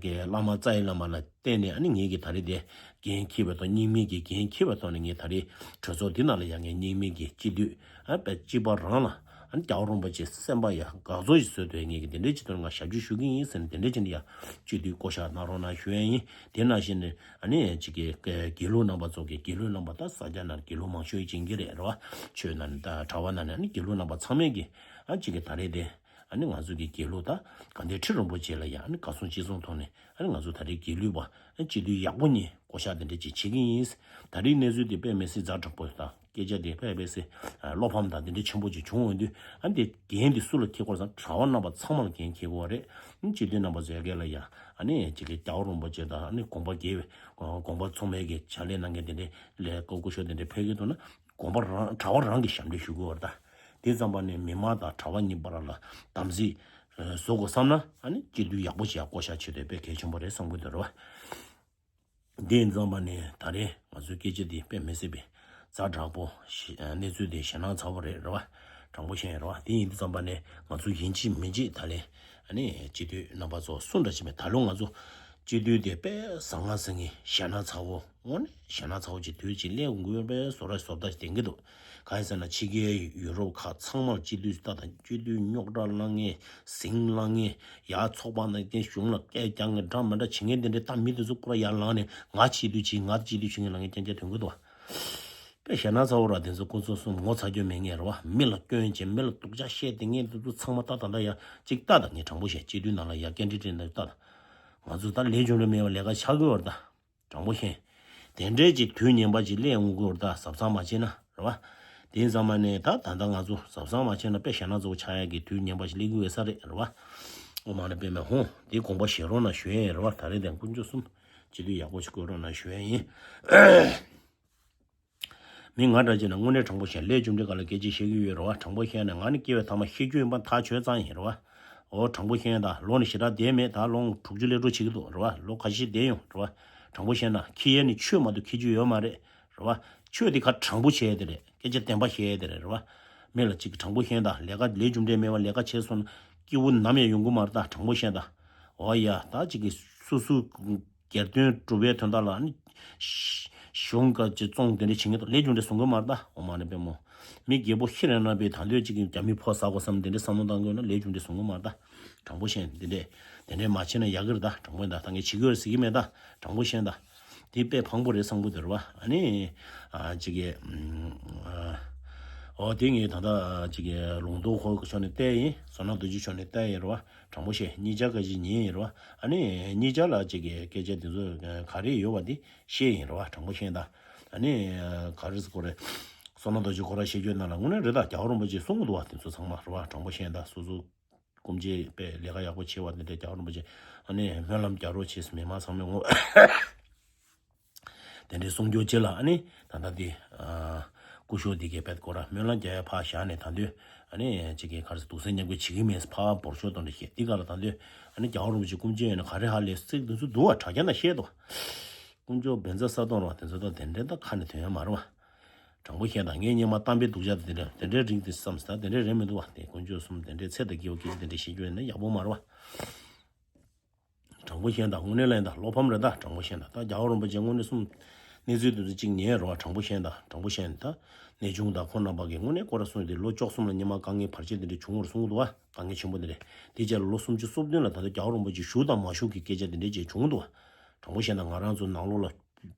གི་བླ་མ་རྩ་བའི་བླ་མ་ལ་བརྟེན་ནས་ཨ་ནི་ངེད་ཀྱི་ད་རེས་དེ་འགན་འཁྱེར་བའི་ཐོག་རྙིང་མའི་གི་འགན་འཁྱེར་བའི་ཐོག་ནས་ངས་ད་རེས་གྲོས་ཚོགས་འདི་ནང་ལ་ཡང་ངས་རྙིང་མའི་གི་སྤྱི་འཐུས་ཨ་པའི་སྤྱི་པ་རང་ལ་ཨ་ནི་རྒྱལ་བ་རིན་པོ་ཆེ་སེམས་པ་ཡ་དགའ་ཚོར་ཞིག་བཟོས་ཏེ་ངས་ཀྱི་དེ་འདྲའི་སྤྱི་འཐུས་ང་ཞབས་ཕྱི་ཞུ་གི་ཡིན་ཟེར་ནས་དེ་འདྲའི་ཅིག་ནས་ཡ་སྤྱི་འཐུས་བསྐོ་བཞག་གནང་རོགས་གནང་ཞུ་ཡ་ཡིན། དེ་ནང་བཞིན་ནས་ཨ་ནི་ཅིག་གི་དགེ་ལུགས་རྣམ་པ་ཚོ་གི་དགེ་ལུགས་རྣམ་པ་ད་ས་སྐྱ་ནང་དགེ་ལུགས་མང་ཤོས་ཡིན་གྱི་རེད་རེད་བ། ཆོས་ནང་ནས་ད་གྲྭ་པ་ནང་ནས་ཨ་ནི་དགེ་ལུགས་རྣམ་པ་ཚང་མས་ཀྱི་ཨ་ཅིག་གི་ད་རེས་དེ། ཨ་ནི་ང་ཚོ་གི་དགེ་ལུགས་དང་དགའ་ལྡན་ཁྲི་རིན་པོ་ཆེ་ལ་ཡང་ཨ་ནི་དགའ་གསུང་གཅིག་གསུང་ཐོག་ནས་ཨ་ནི་ང་ཚོ་ད་རེས་དགེ་ལུགས་པ་ཨ་ནི་སྤྱི་འཐུས་ཡག་པོ་གཉིས་བསྐོ་བཞག་དེ་འདྲ་ཅིག་བྱེད་ཀྱི་ཡིན། ད་རེས་གནས་ཚུལ་དེ་དཔེ་མི་སྲིད་ཛ་དྲག་པོ་དང་སྐད་ཆ་དེ་དཔེ་མི་སྲིད་བློ་ཕམ་དང་དེ་འདྲ་ཆེན་པོ་ཅིག་བྱུང་ཡོང་དུས་ཨ་ནི་དེ་འགན་དེ་སུ་ལ་འཁྱེར་དགོས་སམ་གྲྭ་པ་རྣམ་པ་ཚང་མ་ལ་འགན་འཁྱེར་དགོས་པ་རེད། ཨ་ནི་སྤྱི་འཐུས་རྣམ་པ་ཚོ་ཡ་གི་ལ་ཡ་ཨ་ནི་ཅིག་གི་རྒྱལ་བ་རིན་པོ་ཆེ་དང་ཨ་ནི་དགོངས་པ་རྒྱལ་བའི་དགོངས་པ་མཚུངས་མེད་ཀྱི་ཕྱག་ལས་གནང་མཁན་དེ་འདྲ་ལས་ཀོ་ཀུ་ཤོ་དེ་འདྲ་ཕེབས་ཀྱི་འདུག་ན། དགོན་པ་རང་གྲྭ་པ་རང་གིས་ཞབས་འདྲེན་ཞུ་དགོས་པ་རེད་ད། དེ་ཙམ་པ་ནས་མི་མང་དང་གྲྭ་པ་གཉིས་བར་ལ་དམ་ཚིག་བཟོ་དགོས་བསམ་ན་ཨ་ནི་སྤྱི་འཐུས་ཡག་པོ་ཞིག་ཡར་བསྐོ་བཞག་བྱེད་དུས་དཔེ་གལ་ཆེན་པོ་རེད་བསམ་གྱི་འདུག་རེད་བ། དེ་ཙམ་པ་ནས་ད་རེས་ང་ཚོའི་སྐད་ཆ་འདི་དཔེ་མི་སྲིད་པའི་ཛ་དྲག་པོ་ཞིག་གནས་ཚུལ་དེ་ཞེད་སྣང་ཚ་པོ་རེད་རེད་བ། དྲང་པོ་བཤད་ཡིན་རེད་བ། དེ་ཡིན་དུས་ཙམ་པ་ནས་ང་ཚོ་ཡིན་གཅིག་མིན་གཅིག་ད་ལན་ཨ་ནི་སྤྱི་འཐུས་རྣམ་པ་ཚོ་སུ་འདྲ་ཅིག་མེད་ད་ལོ་ང་ཚོ་སྤྱི་འཐུས་དེ་དཔེ་ཟང་ངེ་ཟིང་ངེ་ཞེད་སྣང་ཚ་པོ། དངོས་གནས་ཞེད་སྣང་ཚ་པོ་ཅིག་དུས་ཅིག་སླེབས་འོང་གི་ཡོད་པའི་བཟོ་འདྲ་བཟོ་ལྟ་ཞིག་བསྟན་གྱི་འདུག་གང་ཡིན་ཟེར་ན་ཕྱི་རྒྱལ་ཡུ་རོབ་ཁག་ཚང་མར་སྤྱི་འཐུས་ལྟ་དང་སྤྱི་འཐུས་རྙོག་དྲ་ལངས་ངེས་ཟིང་ལངས་ངེས་ཡར་ཚོགས་པ་ནང་བཞིན་གཞུང་ལ་སྐད་རྒྱག་ངེས་འདྲ་མི་འདྲ་བྱེད་མཁན་དེ་འདྲའི་ལྟ་མི་དེ་ཚོ་ཀུ་ར་ཡར་ལངས་ནས་ང་སྤྱི་འཐུས་བྱེད་ང་སྤྱི་འཐུས་བྱེད་མཁན་ལ་ངས་རྐྱང་རྐྱང་ཐོན་གྱི་འདུག་དཔེ་ཞེད་སྣང་ཚ་པོ་ར་དེ་ཚོ་ཁོ་ཚོ་གསུམ་ངོ་ཚ་རྒྱུ་མེད་ངེས་རེད་བ། མི་ལ་སྐྱོན་བྱེད་མི་ལ་སྡུག་ཅག་བཤད་དེ་ངས་དེ་ཚོ་ཚང་མ་ལྟ་དང་ད་ཡ་གཅིག་ལྟ་དང་ངས་དྲང་པོ་བཤད་སྤྱི་འཐུས་ནང་ལ་ཡ་སྐད་འདྲི་དྲིས་ནས་ལྟ་དང་ང་ཚོ་ད་ལས་རྒྱུ་འབྲས་མེད་པ་ལས་ཀ་ཆགས་ཀྱི་ཡོད་རེད་ད། དྲང་པོ་བཤད། དེ་འདྲའི་ཅིག་དུས་ངན་པ་ཅིག་སླེབས་འོང་གི་ཡོད་རེད་ད་གཟབ་གཟབ་མ་བྱས་ན་རེད་བ། དེ་ཙམ་པ་ནས་ད་ད་ལྟ་ང་ཚོ་གཟབ་གཟབ་མ་བྱས་ན་དཔེ་ཞེད་སྣང་ཚ་པོ་ཆགས་ཡག་གི་དུས་ངན་པ་ཅིག་སླེབས་ཀྱི་ཡོད་ས་རེད་རེད་བ། ཨོཾ་མ་ཎི་པདྨེ་ཧཱུྃ། དེ་དགོངས་པ་བཞེས་རོགས་གནང་ཞུ་ཡ་ཡིན་རེད་བ། ད་རེས་དེ་དཀོན་མཆོག་གསུམ་སྤྱི་འཐུས་ཡག་པོ་ཞིག་བསྐོ་རོགས་གནང་ཞུ་ཡ་ཡིན། མི་ང་འདྲ་བྱས་ན་དངོས་གནས་དྲང་པོ་བཤད་ལས་རྒྱུ་འབྲས་སྒང་ལ་སྐད་ཆ་བཤད་ཀྱི་ཡོད་རེད་བ། དྲང་པོ་བཤད་ན་ང་ནི་སྐྱེ་བའི་ཐ་མ་ཤི་རྒྱུ་ཡིན་པ་ཐག་ཆོད་ཙང་ཡིན་རེད་བ། འོ་དྲང་པོ་བཤད་ན་ད་ལོ་ནི་ཞེ་དྲག་བསྡད་མེད་ད་ལོ་ངོ་དྲུག་ཅུ་སླེབས་འགྲོ་བྱེད་ཀྱི་འདུག་རེད་བ། ལོ་ཁ་ཤས་བསྡད་ཡོང་རེད་བ། དྲང་པོ་བཤད་ན་ཁྱི་ཡན་ནི་ཆོས་མ་གཏོགས་ཁྱི་རྒྱུ་ཡོད་མ་རེད་རེད་བ། ཆོས་དེ་ཁ་དྲང་པོ་བཤད་ཡ་དེ་རེད། སྐད་ཆ་བདེན་པ་བཤད་ཡ་དེ་རེད་རེད་བ། མི་ལ་གཅིག་གི་དྲང་པོ་བཤད་ན་ད་ལས་ཀ་ལས་རྒྱུ་འབྲས་མེད་པ་ལས་ཀ་བྱས་སོང་ན་སྐྱིད་པོ་ནམ་ཡང་ཡོང་གི་མ་རེད་ད་དྲང་པོ་བཤད་ན་ད། འོ་ཡ་ད་ཅིག་གི་སོ་སོའི་སྒེར་དོན་སྒྲུབ་པའི་དོན་དག་ལ་ནི་གཞུང་ག་ཅིག་བཙོང་དེ་འདྲ་བྱེད་མཁན་དང་ལས་རྒྱུ་འབྲས་བཟུང་གི་མ་རེད་ད། འོ་མ་ནི་པད་མོ། མི་རྒད་པོ་ཁྱེད་རང་རྣམ་པས་ད་འདོད་ཅིག་གི་རྒྱ་མི་ཕོ་ཟ་དགོས་བསམ་དེ་འདྲ་བསམ་བློ་བཏང་གི་ཡོད་ན་ལས་རྒྱུ་འབྲས་བཟུང་གི་མ་རེད་ད། དྲང་པོ་བཤད་དེ་འདྲས། དེ་འདྲས་མ་བྱས་ན་ཡག་གི་རེད་ད། དྲང་པོ་ཡིན་ད། ད་ངས་བྱེད་ཀྱི་ཡོད་རེད་ཟེར་གྱི་མེད་ད། དྲང་པོ་བཤད་ད། དེ་དཔེ་ཕངས་པོ་རེད་བསམ་གྱི་འདུག་རེད་བ། ཨ་ནི། ཨ་ཅིག་གི་ཨ། འོ་དེ་ངས་ད་ལྟ་ཅིག་གི་ལུང་རྟོགས་ཁོ་ཕྱོགས་ནས་བལྟས་ཡིན། བསོད་ནམས་རྡོ་རྗེ་ཕྱོགས་ནས་བལྟས་ཡིན་རེད་བ། དྲང་པོ་བཤད། གཉིས་ཆ་ག་ཅིག་ཉན་ཡིན་རེད་བ། ཨ་ནི་གཉིས་ཆ་ལ་ཅིག་གི་སྐད་ཆ་དེ་ཚོ་ག་རེ་ཡོད་བ་དེ་བཤད་ཡིན་རེད་བ། དྲང་པོ་བཤད་ད། ཨ་ནི་ག་རེ་ཟེར་དགོས་རེད། བསོད་ནམས་རྡོ་རྗེ་ཁོ་རང་བཤད་རྒྱུ་ནང་ལ་དངོས་གནས་རེད་ད། རྒྱལ་བ་རིན་པོ་ཆེས་གསུང་གི་འདུག་བ། དེ་ཚོ་ཚང་མ་རེད་བ། དྲང་པོ་བཤད་ད། སོ་སོ་སྐུ་མཆེད་པས་ལས་ཀ་ཡག་པོ་བྱས་པ་དེ་འདྲའི་རྒྱལ་བ་རིན་པོ་ཆེ་ཨ་ནི་སྨོན་ལམ་རྒྱག་རོགས་བྱས་སུ་མི་མང་ཚང་མས་ངོ་དེ་འདྲའི་གསུང་རྒྱུ་བྱས་ལ། ཨ་ནི་ད་ལྟ་དེ་ཨ་སྐུ་ཞབས་དེ་གས་བེད་ཀོ་ར་སྨོན་ལམ་རྒྱག་ཡ་ཕར་བཞག་ནས། ད་འདོད་ཨ་ནི་ཅིག་གིས་ག་རེ་ཟེར། སྡུག་སྲན་མཉམ་འགུལ་བྱེད་ཀྱི་མེད། ཕར་འབོར་ཤོག་དང་འདྲ་བཤད། དེ་ག་ལ་ད་འདོད་ཨ་ནི་རྒྱལ་བ་རིན་པོ་ཆེ་སྐུ་མཆེད་ཡོད་ན་ག་རེ་ཧ་ལས་ཚིག་དེ་ཚོ་འདུག་བ། དྲ་རྒྱ་ན་བཤད་དོ། དཀོན་མཆོག་བཛྲ་ས་ཏྭ་ར་བ་དེ་ཚོ་ད་དེ་འདྲའི་ད་ཁ་ནས་ཐོན་ཡ་མ་རེད་བ། དྲང་པོ་བཤད་དང་། ངས་སྔོན་མ་གཏམ་དཔེ་སྡུག་ཅག་དེ་འདྲ་དེ་འདྲའི་རིགས་དེ་བསམ་ཟེར། ད་དེ་འདྲའི་རེད་མི་འདུག་བ། དེ་དཀོན་མཆོག་གསུམ་དེ་འདྲའི་ཚད་དང་འགལ་བ་སྐད་ཆ་དེ་འདྲ་བཤད་རྒྱུ་ཡིན་ན་ཡག་པོ་མ་རེད་བ། དྲང་པོ་བཤད་དང་། དངོས་གནས་ལ་ཡིན་ད། བློ་ཕམ་རེད་ད། དྲང་པོ་བཤད་དང་། ད་རྒྱལ་བ་རིན་པོ་ཆེ་དངོས་གནས་གསུམ་གནས་ཚུལ་དེ་ཚོ་གཅིག་ཉན་རེད་བ། དྲང་པོ་བཤད་དང་། དྲང་པོ་བཤད་ནས་ད་གནས་ཆུང་དང་ཁོང་རྣམ་པ་གིས་དངོས་གནས་སྐོར་ར་གསུངས་ཏེ་ལོ་བཅུ་གསུམ་ལ་སྔོན་མ་དཀའ་ངལ་བར་ཆད་དེ་འདྲ་བྱུང་བར་གསུངས་འདུག་བ། དཀའ་ངལ་ཆེན་པོ་དེ་འདྲ། དེ་རྗེས་ལ་ལོ་སུམ་ཅུ་སོ་བདུན་ལ་ད་ལྟ་རྒྱལ་བ་རིན་པོ་ཆེ་བཞུགས་དང་མ་བཞུགས་ཀྱི་སྐད་ཆ་དེ་འདྲ་ཅིག་བྱུང་འདུག་བ། དྲང་པོ་བཤད་ན་ང་རང་ཚོ་ནང་ལོགས་ལ་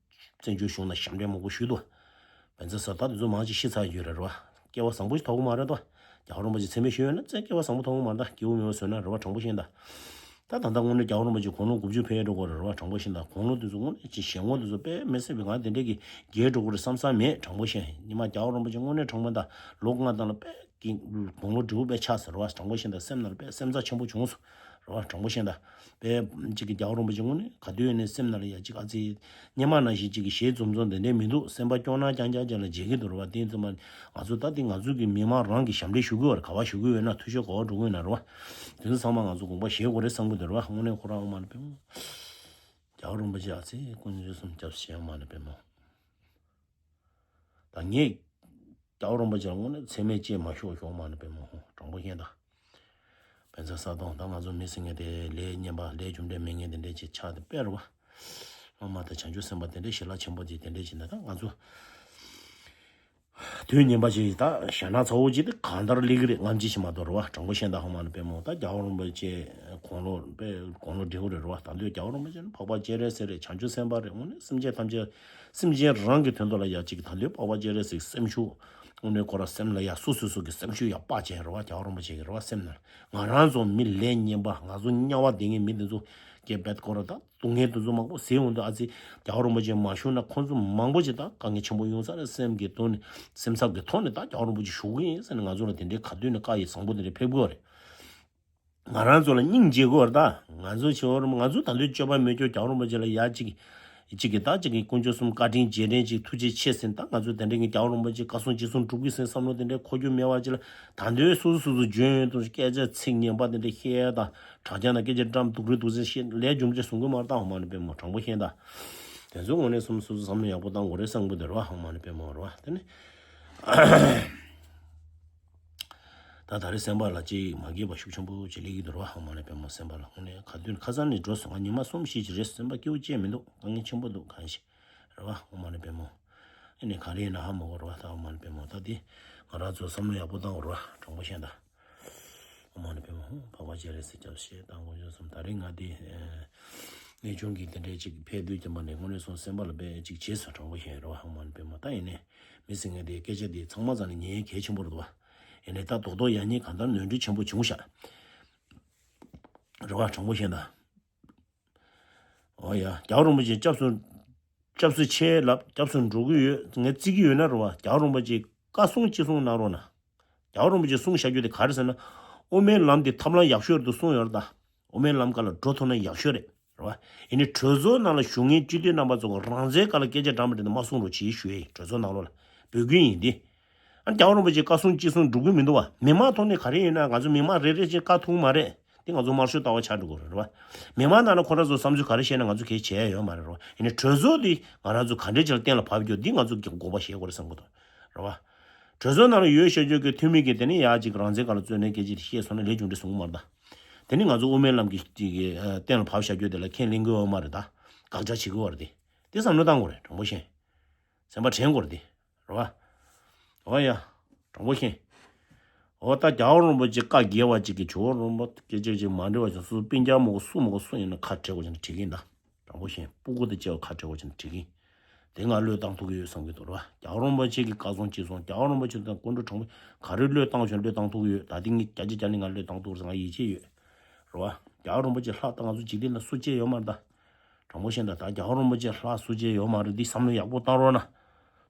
བཙན་བྱོལ་གཞུང་ནང་ཞབས་འདྲེན་མང་པོ་ཞུས་འདུག་བ། བཛྲ་ས་ཏྭ་དེ་ཚོ་མང་ཆེ་ཤི་ཚར་ཡོད་རེད་རེད་བ། སྐལ་བ་བཟང་པོ་ཞིག་ཐོབ་ཀྱི་མ་རེད་དོ། རྒྱལ་བ་རིན་པོ་ཆེ་མཚན་སྨད་ཞུས་ཡོད་ན་བཙན་སྐལ་བ་བཟང་པོ་ཐོབ་ཀྱི་མ་རེད་ད། སྐྱེ་བོ་མི་བ་བཟོས་ན་རེད་བ། དྲང་པོ་བཤད་ད། ད་ད་ལྟ་དངོས་གནས་རྒྱལ་བ་རིན་པོ་ཆེ་དགུང་ལོ་དགུ་བཅུ་ཕེབས་འགྲོ་གི་རེད་རེད་བ། དྲང་པོ་བཤད་ད། དགུང་ལོ་དེ་ཚོ་དངོས་གནས་ཅིག་ཞལ་ངོ་དེ་ཚོ་དཔེ་མི་སྲིད་པའི། ང་དེ་འདྲས་ཀྱི་རྒས་འགྲོ་གི་རེད་བསམ་བསམ་མེད། དྲང་པོ་བཤད། ཉི་མ་རྒྱལ་བ་རིན་པོ་ཆེ་དངོས་གནས་དྲང་པོ་ད་ལོ་ལྔ་ཙམ་ལ་དཔེ་གི་དགུང་ལོ་བགྲེས་པོ་དཔེ་ཆགས་ཟེར་བ། དྲང་པོ་བཤད་ད། སེམས་ནང་ལ་དཔེ་སེམས་ཚབས་ཆེན་པོ་བྱུང་སོང་རེད་བ། དྲང་པོ་བཤད་ད། དཔེ་གཅིག་གི་རྒྱལ་བ་རིན་པོ་ཆེ་དངོས་གནས་ག་དུས་ཡིན་ནའི་སེམས་ནང་ལ་ཡ་གཅིག་ཨ་ཙི་སྔོན་མ་ནང་བཞིན་གཅིག་གི་ཞེ་འཛུམ་འཛུམ་དེ་འདྲས་མི་འདུག་སེམས་པ་སྐྱོ་སྣང་རྐྱང་རྐྱང་ཅན་ལ་མཇལ་གི་འདུག་རེད་བ། དེ་ཙམ་མ་ང་ཚོ་ད་དེ་ང་ཚོ་གི་མི་མང་རང་གི་ཞབས་འདྲེན་ཞུ་གི་ཡོད་རེད། ག་པར་ཞུ་གི་ཡོད་ན། མཐུ་ཆེན་ག་པར་འགྲོ་གི་ཡོད་ན་རེད་བ། དེ་ཚོ་ཚང་མ་ང་ཚོ་དགོངས་པ་བཞེས་དགོས་རེད་བསམ་གི་འདུག་རེད་བ། དངོས་གནས་ཁོ་རང་ཨོཾ་མ་ཎི་པདྨེ། རྒྱལ་བ་རིན་པོ་ཆེ་ཨ་ཙི་དཀོན་མཆོག་གསུམ་སྐྱབས་སུ་མཆི། ཨོཾ་མ་ཎི་པདྨེ། ད་ངས་རྒྱལ་བ་རིན་པོ་ཆེ་ལ་དངོས་གནས་མཚན་སྨད་ཅིག་མ་ཞུ་ཞུ། ཨོཾ་མ་ཎི་པདྨེ་ཧཱུྃ། དྲང་པོ་བཤད་ད། བཛྲ་ས་ཏྭ། ད་ང་ཚོ་མི་ཟེར་མཁན་དེ་ལས་ངན་པ་ལས་རྒྱུ་འབྲས་མེད་མཁན་དེ་འདྲས་ཅིག་ཆགས་ཏེ་དཔེ་རེད་བ། སློབ་མ་དང་བྱང་ཆུབ་སེམས་དཔའ་དེ་འདྲས་ཞི་ལྷག་ཆེན་པོ་ཅིག་དེ་འདྲས་ཅིག་ན་ད་ང་ཚོ་དུས་ངན་པ་ཅིག་ད་ཞེད་སྣང་ཚ་བོ་ཅིག་དེ་གང་ལྟར་སླེབས་ཀྱི་རེད། སྔ་ཕྱི་ཞིག་མ་གཏོགས་རེད་བ། དྲང་པོ་བཤད་ད། ཨོཾ་མ་ཎི་པདྨེ་ཧཱུྃ། ད་རྒྱལ་བ་རིན་པོ་ཆེ་དགུང་ལོ་དཔེ་དགུང་ལོ་བགྲེས་པོ་རེད་རེད་བ། ད་དུང་རྒྱལ་བ་རིན་པོ་ཆེ་ནི་འཕགས་པ་སྤྱན་རས་གཟིགས་རེད། བྱང་ཆུབ་སེམས་དཔའ་རེད། དངོས་གནས་སེམས་ཅན་ཐམས་ཅད་སེམས་ཅན་རང་གི་དོན་དུ་ལ་ཡ་གཅིག་ད་དུང་འཕགས་པ་སྤྱན་རས་གཟིགས་སེམས་ཤུགས། དངོས་གནས་ཁོ་རང་སེམས་ལ་ཡ་སོ་སོ་སོ་གི་སེམས་ཤུགས་ཡ་དཔག་ཅན་རེད་བ། རྒྱལ་བ་རིན་པོ་ཆེ་གི་རེད་བ། སེམས་ནང་ང་རང་ཚོ་མི་ལས་ངན་པ་ང་ཚོ་དམྱལ་བ་བསྡད་མཁན་མི་དེ་ཚོ་སྐྱེ་བེད་ཀོ་ར་ད་སྡུག་བསྔལ་དེ་ཚོ་མང་པོ་ཟེར་འོང་དུས་ཨ་ཙི་རྒྱལ་བ་རིན་པོ་ཆེ་མ་བཞུགས་ན་ཁོང་ཚོ་མང་པོ་ཅིག་ད་དཀའ་ངལ་ཆེན་པོ་ཡོང་ས་རེད། སེམས་ཀྱི་ཐོག་ནས་སེམས་འཚབ་ཀྱི་ཐོག་ནས་ད་རྒྱལ་བ་རིན་པོ་ཆེ་བཞུགས་ཀྱི་ཡིན་ཟེར་ནས་ང་ཚོ་ལ་དེ་འདྲའི་ག་དུས་ནས་བཀའ་ཡི་བཟང་པོ་དེ་འདྲ་ཕེབས་ཀྱི་ཡོད་རེད། ང་རང་ཚོ་ལ་སྙིང་རྗེ་དགོས་རེད་ད། ང་ཚོ་ཆེ་བར་ང་ཚོ་ད་དུང་སྤྱོད་པ་མི་སྐྱོ་རྒྱལ་བ་རིན་པོ་ཆེ་ལ་ཡ་གཅིག་གཅིག་གིས་ད་གཅིག་གིས་དཀོན་མཆོག་གསུམ་བཀའ་དྲིན་རྗེས་དྲན་གཅིག་ཐུགས་རྗེ་ཆེ་ཟེར། ད་ང་ཚོ་དེ་འདྲའི་ངས་རྒྱལ་བ་རིན་པོ་ཆེ་བཀའ་གསུང་ཅི་གསུང་སྒྲུབ་ཀྱི་ཟེར་བསམ་བློ་དེ་འདྲའི་འཁོར་རྒྱུ་མེད་པ་ཅིག་ལ། ད་དུང་སོ་སོ་སོ་སོ་འཇོན་ཡོན་དང་སྐད་ཆ་ཚིག་ངན་པ་དེ་འདྲ་བཤད་ཡ་དང་དྲ་རྒྱ་ན་སྐད་ཆ་བཀྲམ་སྡུག་རུས་སྡུག་ཅན་བཤད་ལས་རྒྱུ་འབྲས་བཟུང་གི་མ་རེད་ད། ཨོཾ་མ་ཎི་པདྨེ་ཧཱུྃ། དྲང་པོ་བཤད་ད། དེ་ཚོ་དངོས་གནས་སོ་སོ་སོ་སོ་བསམ་བློ་ཡག་པོ་བཏང་དགོས་རེད་བསམ་གི་འདུག་རེད་བ། ཨོཾ་མ་ཎི་པདྨེ་ཧཱུྃ་རེད་བ། དེ་ནི། ད་ད་རེས་སེམས་པ་ལ་ཅིག་མ་དགེ་བ་ཤུགས་ཆེན་པོ་ཅིག་སླེབས་ཀྱི་འདུག་རེད་བ། ཨོཾ་མ་ཎི་པདྨེ་ཧཱུྃ། སེམས་པ་ལ་དངོས་གནས་ག་དུས་ཁ་སང་ནས་འགྲོ་སོང་། ང་ཉི་མ་གསུམ་བཞི་ཅིག་རེད། སེམས་པ་སྐྱིད་པོ་ཅིག་མི་འདུག་དཀའ་ངལ་ཆེན་པོ་འདུག་གང་ཞིག་རེད་བ། ཨོཾ་མ་ཎི་པདྨེ་ཧཱུྃ། ཨེ་ནས་ག་རེ་ཡིན་ན་ཧ་མ་གོ་རེད་བ། ད་ཨོཾ་མ་ཎི་པདྨེ་ཧཱུྃ། ད་འདི་ང་རང་ཚོ་བསམ་བློ་ཡག་པོ་བཏང་དགོས་རེད་བ། དྲང་པོ་བཤད་ད། ཨོཾ་མ་ཎི་པདྨེ་ཧཱུྃ། འཕགས་པ་སྤྱན་རས་གཟིགས་སྐྱབས་ཞེས་དང་དཀོན་མཆོག་གསུམ། ད་རེས་ང་འདི་གནས་ཆུང་གི་དེ་འདྲའི་ཅིག་ཕེབས་དུས་ཀྱང་པ་ནས་དངོས་གནས་སོང་སེམས་པ་ལ་དཔེ་ཅིག་བྱས་སོང་། དྲང་པོ་བཤད་རེད་བ། ཨོཾ་མ་ཎི་པདྨེ་ཧཱུྃ། ད་ཡིན་ནས་མི་ཟེར་མཁན་དེ་སྐད་ཆ་དེ་ཚང་མ་ཚང་ནས་ཉན་གལ་ཆེན་པོ་རེད་བ། ཡིན་ནས་ད་རྡོག་རྡོག་ཡང་སྙིང་གང་ལྟར་ནོར་འཁྲུལ་ཆེན་པོ་བྱུང་ཤག་རེད་བ། དྲང་པོ་བཤད་ད། ཨོ་ཡ། རྒྱལ་བ་རིན་པོ་ཆེ་སྐྱབས་སུ་སྐྱབས་སུ་མཆི་ལབ། སྐྱབས་སུ་འགྲོ་གི་ཡོད། ངས་བརྩི་གི་ཡོད་ན་རེད་བ། རྒྱལ་བ་རིན་པོ་ཆེ་བཀའ་གསུང་ཅི་གསུང་གནང་རོགས་གནང་། རྒྱལ་བ་རིན་པོ་ཆེ་གསུང་བཞག་རྒྱུ་དེ་ག་རེ་ཟེར་ན། དབུ་མའི་ལམ་དེ་ཐབས་ལམ་ཡག་ཤོས་རེད་འདུག་གསུངས་ཡོད་རེད་ད། དབུ་མའི་ལམ་ཁ་ལ་འགྲོ་ཐུབ་ན་ཡག་ཤོས་རེད། རེད་བ། ཡིན་ནའི་གྲོས་ཚོགས་ནང་ལ་བཞུགས་མཁན་སྤྱི་འཐུས་རྣམ་པ་ཚོ་གི་རང་བཙན་སྒང་ལ་སྐད་ཆ་འདྲ་མི་འདྲ་དེ་མ་གསུང་རོགས་གྱིས་ཞུ་ཡས། གྲོས་ཚོགས་ནང་ལོགས་ལ་འབོད་སྐུལ་ཡིན་འདི། ཨ་རྒྱལ་བ་རིན་པོ་ཆེ་བཀའ་གསུང་ཅི་གསུང་སྒྲུབ་ཀྱི་མི་འདུག་བ། མི་མང་ཐོག་ནས་ག་རེ་ཡིན་ན་ང་ཚོ་མི་མང་རེ་རེ་བཞིན་བཀའ་ཐུག་མ་རེད། དེ་ང་ཚོ་དམར་ཤོག་ལྟ་བ་ཆགས་འགྲོ་གི་རེད་བ། མི་མང་ནང་ལ་ཁོ་རང་ཚོ་བསམ་ཚུལ་ག་རེ་བཤད་ན་ང་ཚོ་གལ་ཆེ་ཡ་ཡོད་མ་རེད་རོ། ཡིན་ནའི་གྲོས་ཚོགས་འདི་ང་རང་ཚོ་ག་འདྲས་ཅིག་ལ་གཏན་ལ་ཕབ་རྒྱུ་འདི་ང་ཚོ་དགོངས་པ་བཞེས་དགོས་རེད་བསམ་གི་འདུག་རེད་བ། གྲོས་ཚོགས་ནང་ལ་ཡོད་བཤད་རྒྱུ་གི་འཐུས་མི་གི་དེ་ནས་ཡ་གཅིག་རང་བཙན་སྒང་ལ་རྩོད་ནས་སྐད་ཆ་དེ་བཤད་སོང་ན་ལས་རྒྱུ་འབྲས་བཟུང་གི་མ་རེད་ད། དེ་ནི་ང་ཚོ་དབུ་མའི་ལམ་གྱི་གི་ཨ་གཏན་ལ་ཕབ་བཞག་རྒྱུ་དེ་ལ་ཁས་ལེན་དགོས་ཡོད་མ་རེད་ད། དགག་བྱ་བྱེད་དགོས་པ་རེད་དེ། དེ་བསམ་བློ་བཏང་དགོས་རེད། དྲང་པོ་བཤད། སེམས་པ་དྲན་དགོས་རེད་དེ། རེད་བ། འོ་ཡ། དྲང་པོ་བཤད། འོ་ད་རྒྱལ་བ་རིན་པོ་ཆེ་བཀའ་རྒྱལ་བ་ཅིག་གིས་ཇོ་བོ་རིན་པོ་སྐད་ཆ་ཅིག་མ་འདྲི་བ་ཅིག་སུ་སྤུན་ཀྱག་མོ་གོ་སུ་མོ་གོ་སུ་ཡིན་ན་ཁ་བྲལ་དགོས་ཀྱང་དྲིས་ཀྱིན་ད། དྲང་པོ་བཤད། སྤུ་གུ་དང་བཅས་པ་ཁ་བྲལ་དགོས་ཀྱང་དྲིས་ཀྱིན། དེ་ང་བློས་བཏང་ཐུབ་ཀྱི་ཡོད་བསམ་གྱི་འདུག་རེད་བ། རྒྱལ་བ་རིན་པོ་ཆེ་གི་བཀའ་གསུང་ཅི་གསུང་། རྒྱལ་བ་རིན་པོ་ཆེ་དང་སྐུ་མགྲོན་དྲང་པོ་ག་རེ་བློས་བཏང་བྱུང་བློས་བཏང་ཐུབ་ཀྱི་ཡོད། ད་ལྟ་ངས་བརྒྱ་ཆ་བརྒྱ་ནས་ང་བློས་བཏང་ཐུབ་ཀྱི་རེད། ང་ཡིད་ཆེས་ཡོད། རེད་བ། རྒྱལ་བ་རིན་པོ་ཆེ་ལྷག་ད་ང་ཚོ་འཇིག་རྟེན་ལ་སུ་གཅིག་ཡོད་མ་རེད་ད། དྲང་པོ་བཤད་ན་ད་རྒྱལ་བ་རིན་པོ་ཆེ་ལྷག་སུ་གཅིག་ཡོད་མ་རེད། འདི་བསམ་བློ་ཡག་པོ་བཏང་རོགས་གནང་།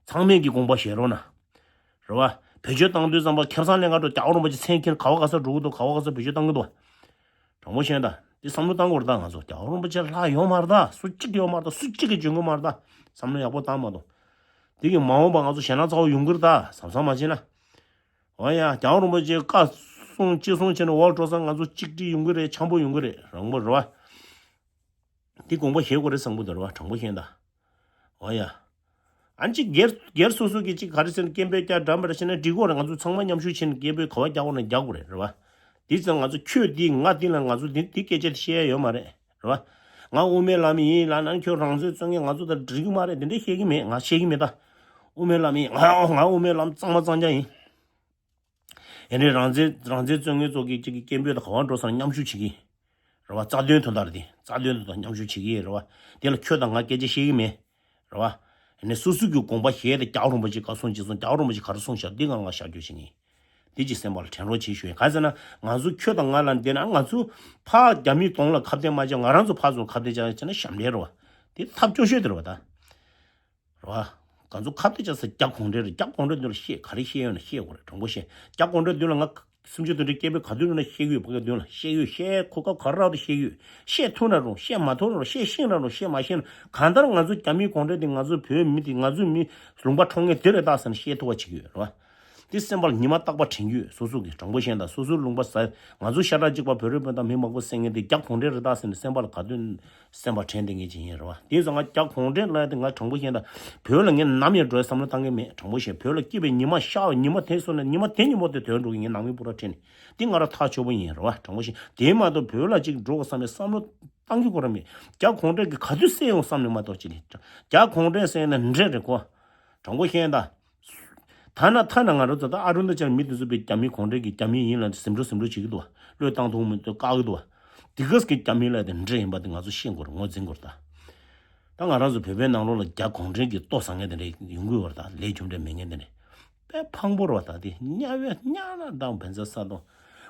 ཚང་མས་ཀྱི་དགོངས་པ་བཞེས་རོགས་གནང་། རེད་བ། བེད་སྤྱོད་བཏང་དུས་ཙམ་པ་ཁེ་བཟང་ལེན་ག་འགྲོ། རྒྱལ་བ་རིན་པོ་ཆེ་མཚན་འཁྱེར་ག་བ་ག་ས་འགྲོ་གི་འདུག་ག་བ་ག་ས་བེད་སྤྱོད་བཏང་གི་འདུག་དྲང་པོ་བཤད་ན་ད། འདི་བསམ་བློ་བཏང་དགོས་རེད་ད། ང་ཚོ་རྒྱལ་བ་རིན་པོ་ཆེ་ལྷག་ཡོད་མ་རེད་ད། སུ་གཅིག་ཡོད་མ་རེད་ད། སུ་གཅིག་གིས་འཇོན་གི་མ་རེད་ད། བསམ་བློ་ཡག་པོ་བཏང་མ་གཏོགས། འདི་གི་མ་འོངས་པ་ང་ཚོ་ཞེད་སྣང་ཚ་བོ་ཡོང་གི་རེད་ད། བསམ་བསམ་མ་བྱེད་ན། འོ་ཡ། རྒྱལ་བ་རིན་པོ་ཆེ་བཀའ་གསུང་ཅི་གསུང་བྱས་ནས་འོག་འགྲོ་ས་ང་ཚོ་གཅིག་སྒྲིལ་ཡོང་གི་རེད། འཆམ་པོ་ཡོང་གི་རེད། རང་པོ་རེད་བ། འདི་དགོངས་པ་བཞེས་དགོས་རེད་བསམ་གི་འདུག་རེད་བ། དྲང་པོ་བཤད་ན་ད། འོ་ཡ། ཨ་ནི་ཅིག་སྒེར་སྒེར་སོ་སོ་གི་ཅིག་ག་རེ་ཟེར་ན་སྐད་འབོད་རྒྱག་འགྲམ་པར་བྱས་ན་འགྲིག་གི་རེད། ང་ཚོ་ཚང་མ་མཉམ་ཞུགས་བྱས་ནས་སྐད་འབོད་ག་བ་རྒྱག་དགོས་ན་རྒྱག་དགོས་རེད། རེད་བ། དེ་ཙང་ང་ཚོ་ཁྱོད་འདི་ང་འདི་ལ་ང་ཚོ་འདི་འདི་སྐད་ཆ་དེ་བཤད་ཡ་ཡོད་མ་རེད། རེད་བ། ང་དབུ་མའི་ལམ་ཡིན་ལབ་ན་ཁྱོད་རང་བཙན་བཙོན་ངན། ང་ཚོ་དང་འགྲིག་གི་མ་རེད། དེ་འདྲ་བཤད་ཀྱི་མེད། ང་བཤད་ཀྱི་མེད་ད། དབུ་མའི་ལམ་ཡིན། ང་ང་དབུ་མའི་ལམ་གཙང་མ་གཙང་རྐྱང་ཡིན། ཡིན་ནའི་རང་བཙན་རང་བཙན་བཙན་ངན་ཚོ་གི་ཅིག་གི་སྐད་འབོད་དང་ག་བ་འགྲོ་སར་མཉམ་ཞུགས་བྱེད་ཀྱི་ཡིན། རེད་བ། རྩ་དོན་དོན་དག་རེད་དེ། རྩ་དོན་དོན་དག་མཉམ་ཞུགས་བྱེད་ཀྱི་ཡིན། རེད་བ། དེ་ལ་ཁྱོད་དང་ང་སྐད་ཆ་བཤད་ཀྱི་མེད། རེད་བ། ཡིན་ནའི་སོ་སོ་གི་དགོངས་པ་བཞེས་ཏེ་རྒྱལ་བ་རིན་པོ་ཆེ་བཀའ་གསུང་ཅི་གསུང་། རྒྱལ་བ་རིན་པོ་ཆེ་ག་རེ་གསུང་བཞག་འདི་ང་ང་ཤར་སྐྱོད་བྱེད་ཀྱི་ཡིན། འདི་ཅིག་སེམས་པ་ལ་དྲན་རོགས་བྱེད་ཞུ་ཡིན། ག་ཟེར་ན་ང་ཚོ་ཁྱོད་དང་ང་ལ་འདི་ན་ང་ཚོ་ཕར་རྒྱ་མིའི་གདོང་ལ་ཁ་གཏད་མ་བྱས། ང་རང་ཚོ་ཕར་ཚུར་ཁ་གཏད་བྱས་བྱས་ན་ཞབས་འདྲེན་རེད་བ། དེ་ཐབས་སྐྱོ་ཤོས་དེ་རེད་བ་ད། རེད་བ། ང་ཚོ་ཁ་གཏད་བྱ་ས་རྒྱ་གུང་ཁྲན་རེད། རྒྱ་གུང་ཁྲན་མདུན་ལ་བཤད། ག་རེ་བཤད་ཡོད་ན་བཤད་དགོས་རེད། དྲང་པོ་བཤད། རྒྱ་གུང་ཁྲན་མདུན་ལ་ང་སུམ་ཅུ་དོན་གྲངས་སྐད་འབོད་ག་དུས་ཡོང་ན་བཤད་ཀྱི་ཡོད། ཕ་གི་མདུན་ལ་བཤད་ཀྱི་ཡོད། བཤད་གོ་སྐབས་ག་རེ་རག་དུས་བཤད་ཀྱི་ཡོད། བཤད་ཐུབ་ན་རུང་། བཤད་མ་ཐུབ་ན་རུང་། བཤད་ཤེས་ན་རུང་། བཤད་མ་ཤེས་ན། གང་ལྟར་ང་ཚོ་རྒྱ་མིའི་གུང་ཁྲན་དེ་ང་ཚོའི་བོད་མི་དེ་ང་ཚོའི་མི་ལུང་པ་འཕྲོག་མཁན་དེ་རེད་ད་ཟེར་ནས་བཤད་ཐུབ་པ་བྱེད་ཀྱི་ཡོད། རེད་བ། དེ་སེམས་པ་ལ་ཉི་མ་རྟག་པར་དྲན་གྱི་ཡོད། སོ་སོ་གི། དྲང་པོ་བཤད་ན་ད། སོ་སོའི་ལུང་པ་ཟ། ང་ཚོ་ཤ་ཁྲག་གཅིག་པ་བོད་རིགས་སྤུན་ཟླ་མི་མང་པོ་བསད་མཁན་དེ་རྒྱ་གུང་ཁྲན་རེད་ད་ཟེར་ནས་སེམས་པ་ལ་ག་དུས་སེམས་པ་དྲན་བསྡད་མཁན་ཅིག་ཡིན། རེད་བ། དེ་ཙང་ང་རྒྱ་གུང་ཁྲན་ལབ་ཡ་དེ་ང་དྲང་པོ་བཤད་ན་ད། བོད་ལ་ངས་ནམ་ཡང་འགྲོ་ཡ་བསམ་བློ་བཏང་གི་མེད། དྲང་པོ་བཤད། བོད་ལ་སྐྱིད་པའི་ཉི་མ་ཤར་བའི་ཉི་མ་དེ་སོང་ནས་ཉི་མ་དེ་ཉིན་མོ་དེ་དོན་འགྲོ་གི། ངས་ནང་མི་སྤུ་ར་ཁྲིད་ནས་འདི་ང་རང་ཐག་ཆོད་པོ་ཡིན། རེད་བ། དྲང་པོ་བཤད། དེ་མ་གཏོགས་བོད་ལ་ཅིག་འགྲོ་དགོས་བསམ་པའི་བསམ་བློ་བཏང་གི་ཁོ་རང་མེད། རྒྱ་གུང་ཁྲན་གྱིས་ག་དུས་བསད་ཡོང་བསམ་ནས་མ་གཏོགས་ཅིག་ལས། རྒྱ་གུང་ཁྲན་བསད་ན་འདྲེ་རེད་ཁོ། དྲང་པོ་བཤད་ན་ད། ཐ་ན་ཐ་ན་ང་རང་ཚོ་ད་ཨ་རུ་ན་ཅལ་མི་དེ་ཚོ་པའི་རྒྱ་མི་གུང་ཁྲན་གྱི་རྒྱ་མི་ཡིན་ལབ་ཟིན་འགྲོ་ཟིན་འགྲོ་བྱེད་ཀྱི་འདུག་བ། བློས་བཏང་ཐུབ་མི་འདུག་བཀག་གི་འདུག་བ། དེ་ག་ས་གི་རྒྱ་མི་ལབ་དེ་འདྲ་ཡིན་པ་དེ་ང་ཚོ་ཤེས་དགོས་རེད། ངོས་འཛིན་དགོས་རེད་ད། ད་ང་རང་ཚོ་བོད་པའི་ནང་ལོགས་ལ་རྒྱ་གུང་ཁྲན་གྱི་ལྟོ་ཟ་མཁན་དེ་འདྲ་ཡོང་གི་ཡོད་རེད་ད། ལས་རྒྱུ་འབྲས་མེད་མཁན་དེ་འདྲ། དཔེ་ཕངས་པོ་རེད་བ། ད་དེ་དམྱལ་བའི་དམྱལ་ན་དང་བན་ཚ་ས་དང་།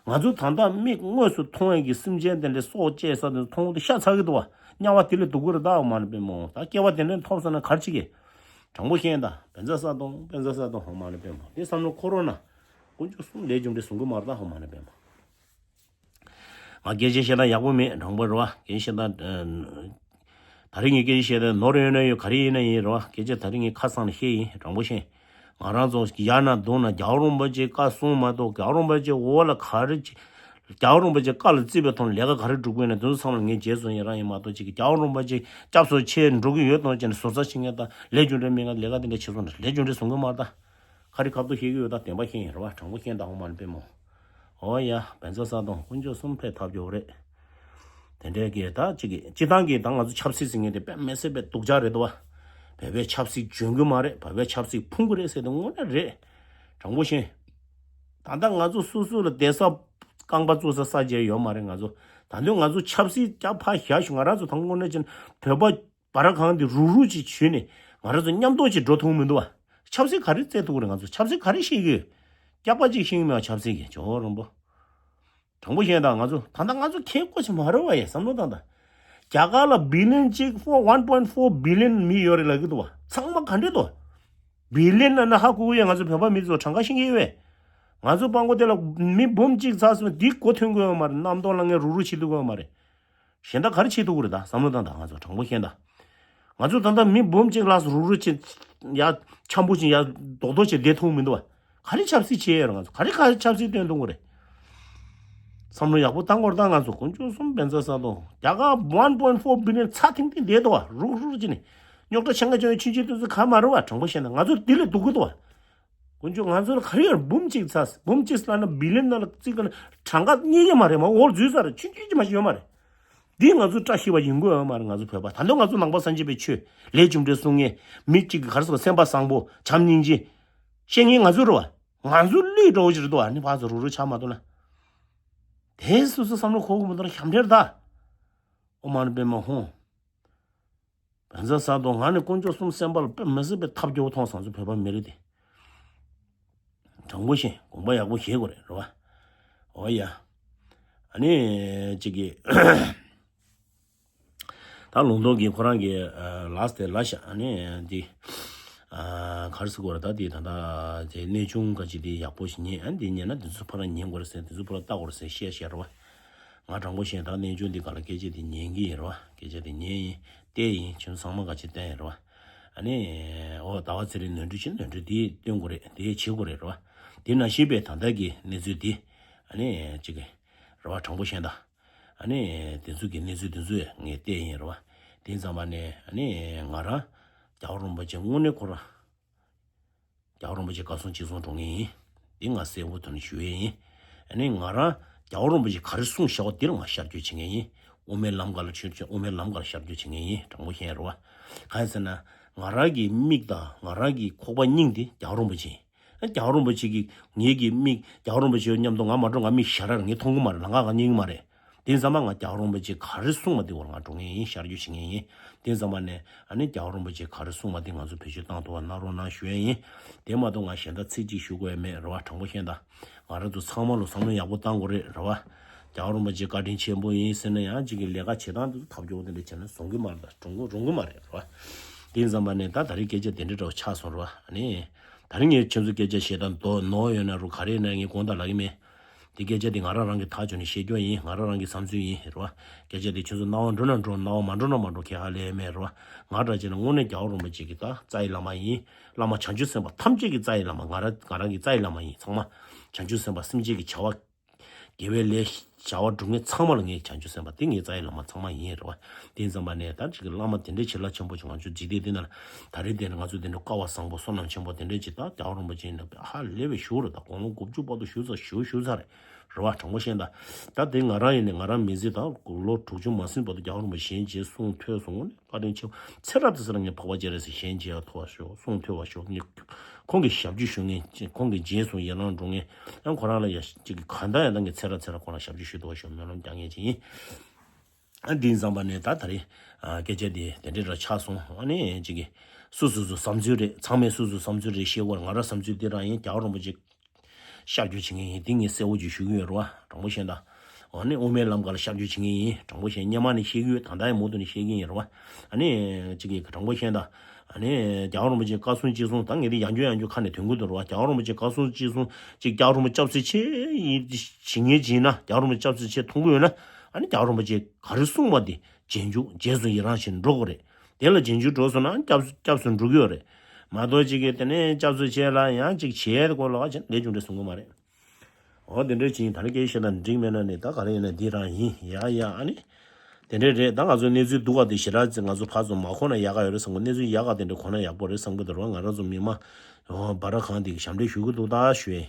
ང་ཚོ་ད་ལྟ་མིག་དངོས་སུ་མཐོང་ཡས་ཀྱི་སེམས་ཅན་དེ་འདྲའི་སྲོག་བཅད་ས་དེ་མཐོང་དུས་ཤ་ཚ་གི་འདུག་བ། དམྱལ་བ་དེ་ལས་སྡུག་གི་རེད་ད། འོ་མ་ནི་པད་མོ། ད་སྐྱེ་བ་དེ་འདྲ་ཐོབ་སོང་ན་ག་རེ་བྱེད་ཀྱི། དྲང་པོ་བཤད་ད། བན་ཚ་ས་དང་བན་ཚ་ས་དང་འོ་མ་ནི་པད་མོ། དེ་བསམ་བློ་འཁོར་རོགས་གནང་། དཀོན་མཆོག་གསུམ་ལས་རྒྱུ་འབྲས་བཟུང་གི་མ་རེད་ད། འོ་མ་ནི་པད་མོ། ང་སྐད་ཆ་བཤད་སྟངས་ཡག་པོ་མེད། དྲང་པོ་རེད་བ། སྐད་ཆ་བཤད་སྟངས། ད་རིང་ངས་སྐད་ཆ་བཤད་སྟངས་ནོར་ཡོད་ན་ཡོད། ག་རེ་ཡིན་ན་ཡིན་རེད་བ། སྐད་ཆ་ད་རིང་ངས་ཁ་སང་ནས་བཤད་ཡིན། དྲང་པོ་བཤད། ང་རང་ཚོ་ཡག་ན་སྡུག་ན་རྒྱལ་བ་རིན་པོ་ཆེ་བཀའ་གསུང་མ་གཏོགས། རྒྱལ་བ་རིན་པོ་ཆེ་འོག་ལ་ག་རེ་ཅི། རྒྱལ་བ་རིན་པོ་ཆེ་བཀའ་ལ་བརྩིས་པའི་ཐོག་ནས་ལས་ཀ་ག་རེ་སྒྲུབ་དགོས་ན་དེ་ཚོ་ཚང་མ་ངས་བྱས་སོང་ཡིན་རང་ཡིན་མ་གཏོགས། ཅིག་གི་རྒྱལ་བ་རིན་པོ་ཆེ་སྐྱབས་སུ་མཆི་འགྲོ་གི་ཡོད་དང་བྱས་ནས་ཟུར་ཟ་བྱེད་མཁན་དང་ལས་རྒྱུ་འབྲས་མེད་མཁན་ལས་ཀ་དེ་འདྲ་བྱེད་སོང་ན་ལས་རྒྱུ་འབྲས་བཟུང་གི་མ་རེད་ད། ཁ་རི་ཁ་ཐུག་བཤད་ཀྱི་ཡོད་ད། བདེན་པ་བཤད་ཡིན་རེད་བ། དྲང་པོ་བཤད་ད། འོ་མ་ནི་པད་མོ། འོ་ཡ། བན་ཚ་ས་དང་དཀོན་མཆོག་གསུམ་ཕེབས་ཐབས་སྐྱོ་བོ་རེད། དེ་འདྲའི་གི་ད་ཅིག་གི་སྤྱི་བཏང་གི་ད་ང་ཚོ་ཆབ་སྲིད་ཟེར་མཁན་དེ་དཔེ་མི་སྲིད་པའི་སྡུག་ཅག་རེད་དོ་བ། བོད་པའི་ཆབ་སྲིད་འཇོན་གི་མ་རེད། བོད་པའི་ཆབ་སྲིད་ཕུང་གི་རེད་ཟེར་དེ་དངོས་གནས་རེད། དྲང་པོ་བཤད། ད་ལྟ་ང་ཚོ་སོ་སོ་ལ་བསྡད་ས་རྐང་པ་བཙུགས་ས་ས་མཇལ་ཡོད་མ་རེད་ང་ཚོ། ད་དུང་ང་ཚོ་ཆབ་སྲིད་རྒྱབ་ཕར་བཞག་ཞུ། ང་རང་ཚོ་ད་དངོས་གནས་བྱས་ན་བོད་པ་བར་གང་དེ་རུག་རུག་ཅིག་བྱུས་ནས་ང་རང་ཚོ་མཉམ་དུ་ཅིག་འགྲོ་ཐུབ་མི་འདུག་བ། ཆབ་སྲིད་ག་རེ་བཙལ་ཐུབ་ཀྱི་རེད། ང་ཚོ་ཆབ་སྲིད་ག་རེ་ཤེས་ཀྱི་ཡོད། སྐྱག་པ་ཅིག་ཤེས་ཀྱི་མེད་བ་ཆབ་སྲིད་ཀྱི། ཇོ་བོ་རིན་པོ། དྲང་པོ་བཤད་ད། ང་ཚོ་ད་ལྟ་ང་ཚོ་ཁྱེད་ཀོ་ཅིག་མ་རེད་བ་ཡ། བསམ་བློ་བཏང་ད། རྒྱ་གར་ལ་བི་ལི་ཡན་གཅིག་ཕོར་ཝན་པོ་ཡིན་ཕོར་བི་ལི་ཡན་མི་ཡོད་རེད་ལབ་ཀྱི་འདུག་བ། ཚང་མ་ག་འདྲས་འདུག་བི་ལི་ཡན་ན་ན་ཧ་གོ་གི་ཡོད། ང་ཚོ་བོད་པ་མི་ཚོ་གྲངས་ཀ་ཤེས་ཀྱི་ཡོད་བས། ང་ཚོ་སྤང་གོ་དེ་ལ་མི་འབུམ་གཅིག་ཚར་སོང་འདི་གོ་ཐོན་གི་ཡོད་མ་རེད། གནམ་སྟོང་ལ་ངས་རུག་རུག་བྱེད་ཐུབ་གི་ཡོད་མ་རེད། གཞན་དག་ག་རེ་བྱེད་ཐུབ་ཀྱི་རེད་ད། བསམ་བློ་བཏང་ད། ང་ཚོ་དྲང་པོ་བཤད་ད། ང་ཚོ་ད་ལྟ་མི་འབུམ་གཅིག་ལ་རུག་རུག་བྱེད་ཡ་འཆམ་པོ་བྱེད་ཡ་རྡོག་རྡོག་བྱེད་བསྡད་ཐུབ་མི་འདུག་བ། ག་རེ་ཆབ་སྲིད་བྱེད་ཡ་རེད། ང་ཚོ་ག་རེ་ག་རེ་ཆབ་སྲིད་སྟོན་ཐུབ་ཀྱི་རེད། བསམ་བློ་ཡག་པོ་བཏང་དགོས་རེད་ད། ང་ཚོ་དཀོན་མཆོག་གསུམ་བན་ཚ་ས་དང་རྒྱ་གར་ཝན་པོ་ཡིན་ཕོར་བི་ལི་ཡན་ཚ་ཐིང་ཐིང་བསྡད་འདུག་བ། རུག་རུག་བྱེད་ནས་རྙོག་དྲ་ཆེ་ང་ཅོ་ཡ་ཆུན་ཆུན་དུ་ཚོ་ག་མ་རུ་བ། དྲང་པོ་བཤད་ན་ང་ཚོ་འདི་ལས་སྡུག་གི་འདུག་བ། དཀོན་མཆོག་ང་ཚོ་ལ་ག་རེ་ཡོད་རེད། འབུམ་གཅིག་ཚར། འབུམ་གཅིག་ལབ་ན་བི་ལི་ཡོན་ལ་རྩིས་ཀ་ན་གྲངས་ཀ་རྙེད་ཀྱི་མ་རེད། མ་འོར་འཛུལ་ཚར་རེད། ཆུང་ཆུང་ཅིག་མ་ཞིག་ཡོད་མ་རེད། འདི་ང་ཚོ་བཀྲ་ཤིས་པ་ཡིན་དགོས་ཡོད་མ་རེད། ང་ཚོ་བོད་པ་ད་དུང་ང་ཚོ་ནང་པ་སངས་རྒྱས་པའི་ཆོས་ལས་རྒྱུ་འབྲས་གསུང་མཁན། མི་གཅིག་གི་ག་རེ་ཟེར་བ། སེམས་པ་བཟང་པོ་བྱམས་སྙིང་རྗེ་བཤད་མཁན་ང་ཚོ་རེད་བ། ང་ཚོ་བློས་འགྲོ་བ་ཞིག་རེད་འདུག་བ། ནི་ཕར་ཚུར་རུག་རུག་ཆགས་མ་ཐུབ་ན། དེ་སོ་སོ་བསམ་བློ་འཁོར་དགོས་མི་འདུག་ན་ཞབས་འདྲེར་ད། ཨོཾ་མ་ཎི་པདྨེ་ཧཱུྃ། བཛྲ་ས་ཏྭ། ང་ནི་དཀོན་མཆོག་གསུམ་སེམས་པ་ལ་དཔེ་མི་སྲིད་པའི་ཐབས་སྐྱོ་བོ་མཐོང་སོང་། ཚོ་བོད་པ་མི་རིགས་དེ་དྲང་པོ་བཤད། དགོངས་པ་ཡག་པོ་བཞེས་དགོས་རེད། རེད་བ། འོ་ཡ། ཨ་ནི་གཅིག་གིས་ད་ལུང་རྟོགས་ཀྱིས་ཁོ་རང་གི་ལགས་དེ་ལ་བཞག་ཨ་ནི་འདི་ག་རེ་ཟེར་དགོས་རེད། ད་འདི་ད་ད་དེ་གནས་ཆུང་ག་ཅིག་འདི་ཡག་པོ་ཞིག་ཉན། ཨ་འདི་ཉན་ན་འདི་ཚོ་ཕར་ཉན་དགོས་རེད་ཟེར། འདི་ཚོ་ཕར་ལྟ་དགོས་རེད་ཟེར་བཤད་བཤད་རེད་བ། ང་དྲང་པོ་བཤད། ད་གནས་ཆུང་འདི་ག་ལ་སྐད་ཆ་འདི་ཉན་གི་ཡིན་རེད་བ། སྐད་ཆ་འདི་ཉན་ཡིན། བལྟས་ཡིན། ཁྱོད་ཚང་མ་ག་ཅིག་བལྟས་ཡིན་རེད་བ། ཨ་ནི་ཨོ་ཟླ་བ་ཚེ་རིང་ནོར་འཁྲུལ་ཆེ་ནོར་འཁྲུལ་འདི་སྟོན་དགོས་རེད། འདི་བྱེད་དགོས་རེད། རེད་བ། དེ་ནང་བཞིན་པའི་ད་ལྟ་གི་གནས་ཚུལ་འདི་ཨ་ནི་གཅིག་གི་རེད་བ། དྲང་པོ་བཤད་ད། ཨ་ནི་དེ་ཚོ་གི་གནས་ཚུལ་དེ་ཚོ་ངས་བལྟས་ཡིན་རེད་བ། དེ་ཙམ་པ་ནས་ཨ་ནི་ང་རང་རྒྱལ་བ་རིན་པོ་ཆེ་དངོས་གནས་ཁོ་རང་རྒྱལ་བ་རིན་པོ་ཆེ་བཀའ་གསུང་གཅིག་མཚུངས་འགྲོ་ངེས་ཡིན། འདི་ང་གསལ་པོ་དོན་ཞུ་ཡས་ཡིན། ཨ་ནི་ང་རང་རྒྱལ་བ་རིན་པོ་ཆེ་ག་རེ་གསུངས་བཞག་པ་འདིར་ང་ཤར་བསྐྱོད་བྱེད་ངེས་ཡིན། དབུ་མའི་ལམ་ཁ་ལ་ཆོས་ཆོས་དབུ་མའི་ལམ་ཁ་ལ་ཤར་བསྐྱོད་བྱེད་ངེས་ཡིན། དྲང་པོ་བཤད་རེད་བ། གང་ཡིན་ཟེར་ན་ང་རང་གི་མིག་དང་ང་རང་གི་ཁོག་པ་སྙིང་དེ་རྒྱལ་བ་རིན་པོ་ཆེ་ཡིན། རྒྱལ་བ་རིན་པོ་ཆེ་གིས་ངེད་ཀྱི་མིག་རྒྱལ་བ་རིན་པོ་ཆེ་མཉམ་དུ་ང་མ་འགྲོ། ང་མིག་ཞར་ར་ངས་མཐོང་གི་མ་རེད། ལམ་ཁ་ང་རྙེད་ཀྱི་མ་རེད། དེ་ཙམ་པ་ང་རྒྱལ་བ་རིན་པོ་ཆེ་ག་རེ་གསུངས་པ་དེ་བར་ང་འགྲོ་ངེས་ཡིན། ཤར་བསྐྱོད་བྱེད་ངེས་ཡིན། དེ་ཙམ་པ་ནས་ཨ་ནི་རྒྱལ་བ་རིན་པོ་ཆེ་ག་རེ་གསུངས་པ་དེ་ང་ཚོ་བེད་སྤྱོད་བཏང་ཐུབ་པ་གནང་རོགས་གནང་ཞུ་ཡས་ཡིན། དེ་མ་གཏོགས་ང་གཞན་དག་ཚིག་གཅིག་ཞུ་དགོས་ཡ་མེད་རེད་བ། དྲང་པོ་བཤད་ད། ང་རང་ཚོ་ཚང་མ་ལོ་བསམ་བློ་ཡག་པོ་བཏང་དགོས་རེད། རེད་བ། རྒྱལ་བ་རིན་པོ་ཆེ་བཀའ་དྲིན་ཆེན་པོ་ཡིན་ཟེར་ན་ཡང་གཅིག་གི་ལས་ཀ་བྱེད་སྟངས་དེ་ཚོ་ཐབས་སྐྱོ་བོ་དེ་འདྲ་བྱས་ན་བཟང་གི་མ་རེད། ད་རུང་གི་རུང་གི་མ་རེད། རེད་བ། དེ་ཙམ་པ་ནས་ད་ད་རེས་སྐད་ཆ་དེ་འདྲ་འདྲ་བོ་ཆགས་སོང་། རེད་བ། ཨ་ནི་ད་རིང་ངས་ཁྱོད་ཚོ་སྐད་ཆ་བཤད་སྟངས་དོ་ནོར་ཡོད་ན་རུང་ག་རེ་ཡིན་ན་ངས་དགོངས་དག་ལབ་ཀྱི་མེད། དེ་སྐད་ཆ་དེ་ང་རང་རང་གི་ཐག་གཅོད་ནས་བཤད་རྒྱུ་ཡིན། ང་རང་རང་གི་བསམ་ཚུལ་ཡིན། རེད་བ། སྐད་ཆ་དེ་ཁྱོད་ཚོ་རྣ་བར་འགྲོ་ན་འགྲོ། རྣ་བར་མ་འགྲོ་ན་མ་འགྲོ། ཁྱད་པར་ལས་མེད། རེད་བ། ང་འདྲ་བྱས་ན་དངོས་གནས་རྒྱལ་བ་རིན་པོ་ཆེ་གི་ད་རྩ་བའི་བླ་མ་ཡིན། བླ་མ་བྱང་ཆུབ་སེམས་དཔའ་ཐམས་ཅད་ཀྱི་རྩ་བའི་བླ་མ། ང་རང་ང་རང་གི་རྩ་བའི་བླ་མ་ཡིན། ཚང་མ་བྱང་ཆུབ་སེམས་དཔའ་སེམས་ཅན་གྱི་བྱ་བ་དགེ་བའི་ལས་བྱ་བ་སྒྲུབ་མཁན་ཚང་མ་ལ་ངས་བྱང་ཆུབ་སེམས་དཔའ་དེ་ངའི་རྩ་བའི་བླ་མ་ཚང་མ་ཡིན། རེད་བ། དེ་ཙམ་པ་ནས་ད་ཅིག་གི་བླ་མ་དེ་འདྲའི་བྱིན་རླབས་ཆེན་པོ་ཅིག་ང་ཚོ་འཇིག་རྟེན་འདི་ན་ད་རེས་དེ་ནས་ང་ཚོ་དེ་འདྲ་སྐལ་བ་བཟང་པོ་བསོད་ནམས་ཆེན་པོ་དེ་འདྲ་ཅིག་ད་རྒྱལ་བ་རིན་པོ་ཆེ་ཡིན་ན་ཧ་ལས་པའི་ཞུ་རེད། ད་དགུང་ལོ་དགུ་བཅུ་བར་དུ་ཞུ་ཚར་ཞུ་ཞུ་ཚར་རེད། རེད་བ། དྲང་པོ་བཤད་ད། ད་དེ་ང་རང་ཡིན་ནས་ང་རང་མི་ཚེ་ད་ལོ་དྲུག་ཅུ་མ་ཟིན་བར་དུ་རྒྱལ་བ་རིན་པོ་ཆེ་ཞལ་མཇལ་གསུང་ཐོས་སོང་། དངོས་གནས་བཀའ་དྲིན་ཆེ། ཚེ་རབས་དེ་ཚོ་ལ་ངས་འཕགས་པ་སྤྱན་རས་གཟིགས་ཞལ་མཇལ་བ་ཐོབ་པ་ཤོག་གསུང་ཐོས་པ་ཤོག་ངས་ཁོང་གི་ཞབས་ཕྱི་ཞུ་མཁན། ཁོང་གི་རྗེས་སུ་ཡི་རང་འགྲོ་མཁན། ཡང་ཁོ་རང་ལ་ཡ་ཅིག་གི་གང་ལྟར་ཡང་ད་ངས་ཚེ་རབས་ཚེ་རབས་ཁོ་རང་ཞབས་ཕྱི་ཞུ་ཐུབ་པ་ཤོག་སྨོན་ལམ་རྒྱག་མཁན་ཅིག་ཡིན། ཨ་འདི་ཙམ་པ་ནས་ད་ད་རེས་ཨ་སྐད་ཆ་འདི་དེ་འདྲའི་འདྲ་ཆགས་སོང་། ཨ་ནི་ཅིག་གི་སོ་སོ་སོ་བསམ་ཚུལ་རེད། ཚང་མས་སོ་སོ་བསམ་ཚུལ་རེད་བཤད་དགོས་རེད། ང་རང་བསམ་ཚུལ་འདི་རང་ཡིན། རྒྱལ་བ་རིན་པོ་ཆེ་ཤར་བསྐྱོད་བྱེད་མཁན་ཡིན། དེ་ངས་གསལ་པོ་ཅིག་ཞུ་གི་ཡོད་རེད་བ། དྲང་པོ་བཤད་ད། འོ་ནི་དབུ་མའི་ལམ་ཁ་ལ་ཤར་བསྐྱོད་བྱེད་མཁན་ཡིན། དྲང་པོ་བཤད། སྔོན་མ་ནས་བཤད་ཀྱི་ཡོད། ད་ལྟ་ཡང་མུ་མཐུད་ནས་བཤད་ཀྱི་ཡིན་རེད་བ། ཨ་ནི་གཅིག་གིས་དྲང་པོ་བཤད་ད། ཨ་ནི་རྒྱལ་བ་རིན་པོ་ཆེ་བཀའ་གསུང་གཅིག་གསུང་། ད་ངས་དེ་ཡང་བསྐྱར་ཡང་བསྐྱར་ཁ་ནས་འདོན་གྱི་འདུག་རེད་བ། རྒྱལ་བ་རིན་པོ་ཆེ་བཀའ་གསུང་གཅིག་གསུང་གཅིག་རྒྱལ་བ་རིན་པོ་ཆེ་སྐྱབས་སུ་མཆི་ཞུ་ཡས་བྱེད་ཀྱི་ཡིན་ན། རྒྱལ་བ་རིན་པོ་ཆེ་སྐྱབས་སུ་མཆི་ཞུ་ཡས་ཐུགས་དགོངས་ཡོད་ན། ཨ་ནི་རྒྱལ་བ་རིན་པོ་ཆེ་ག་རེ་གསུངས་པ་དེ་རྗེས་འཇུག་རྗེས་སུ་ཡི་རང་བྱས་འགྲོ་དགོས་རེད། དེ་ལ་རྗེས་འཇུག་འགྲོ་སོང་ན་སྐྱབས་སྐྱབས་སུ་འགྲོ་གི་ཡོད་རེད། མ་གཏོགས་གཅིག་གིས་དེ་ནས་སྐྱབས་སུ་མཆི་ལ་ཡང་གཅིག་བྱས་དགོས་ལ་བྱས་ལས་རྒྱུ་འབྲས་གསུང་གི་མ་རེད། འོ་དེ་འདྲ་ཅིག་ཡིན། ད་ནི་སྐད་ཆ་བཤད་ན་འགྲིག་མེད་ན་ནི་ད་ག་རེ་ཡིན་ན་འདི་རང་ཡིན། ཡ་ཡ། ཨ་ནི་དེ་འདྲ་རེད། ད་ང་ཚོ་གནས་ཚུལ་སྡུག་པ་དེ་ཞེ་དྲག་ཅིག་ང་ཚོ་ཕར་ཚུར་མ་གོ་ན་ཡག་ག་ཡོད་རེད་བསམ་གི། གནས་ཚུལ་ཡག་ག་དེ་འདྲ་གོ་ན་ཡག་པོ་རེད་བསམ་གི་འདུག་རོ། ང་རང་ཚོ་མི་མང་འོ་སྦ་ར་གང་དེ་གི་ཞབས་འདྲེན་ཞུ་གི་འདུག་ད་ཞུ་ཡིན།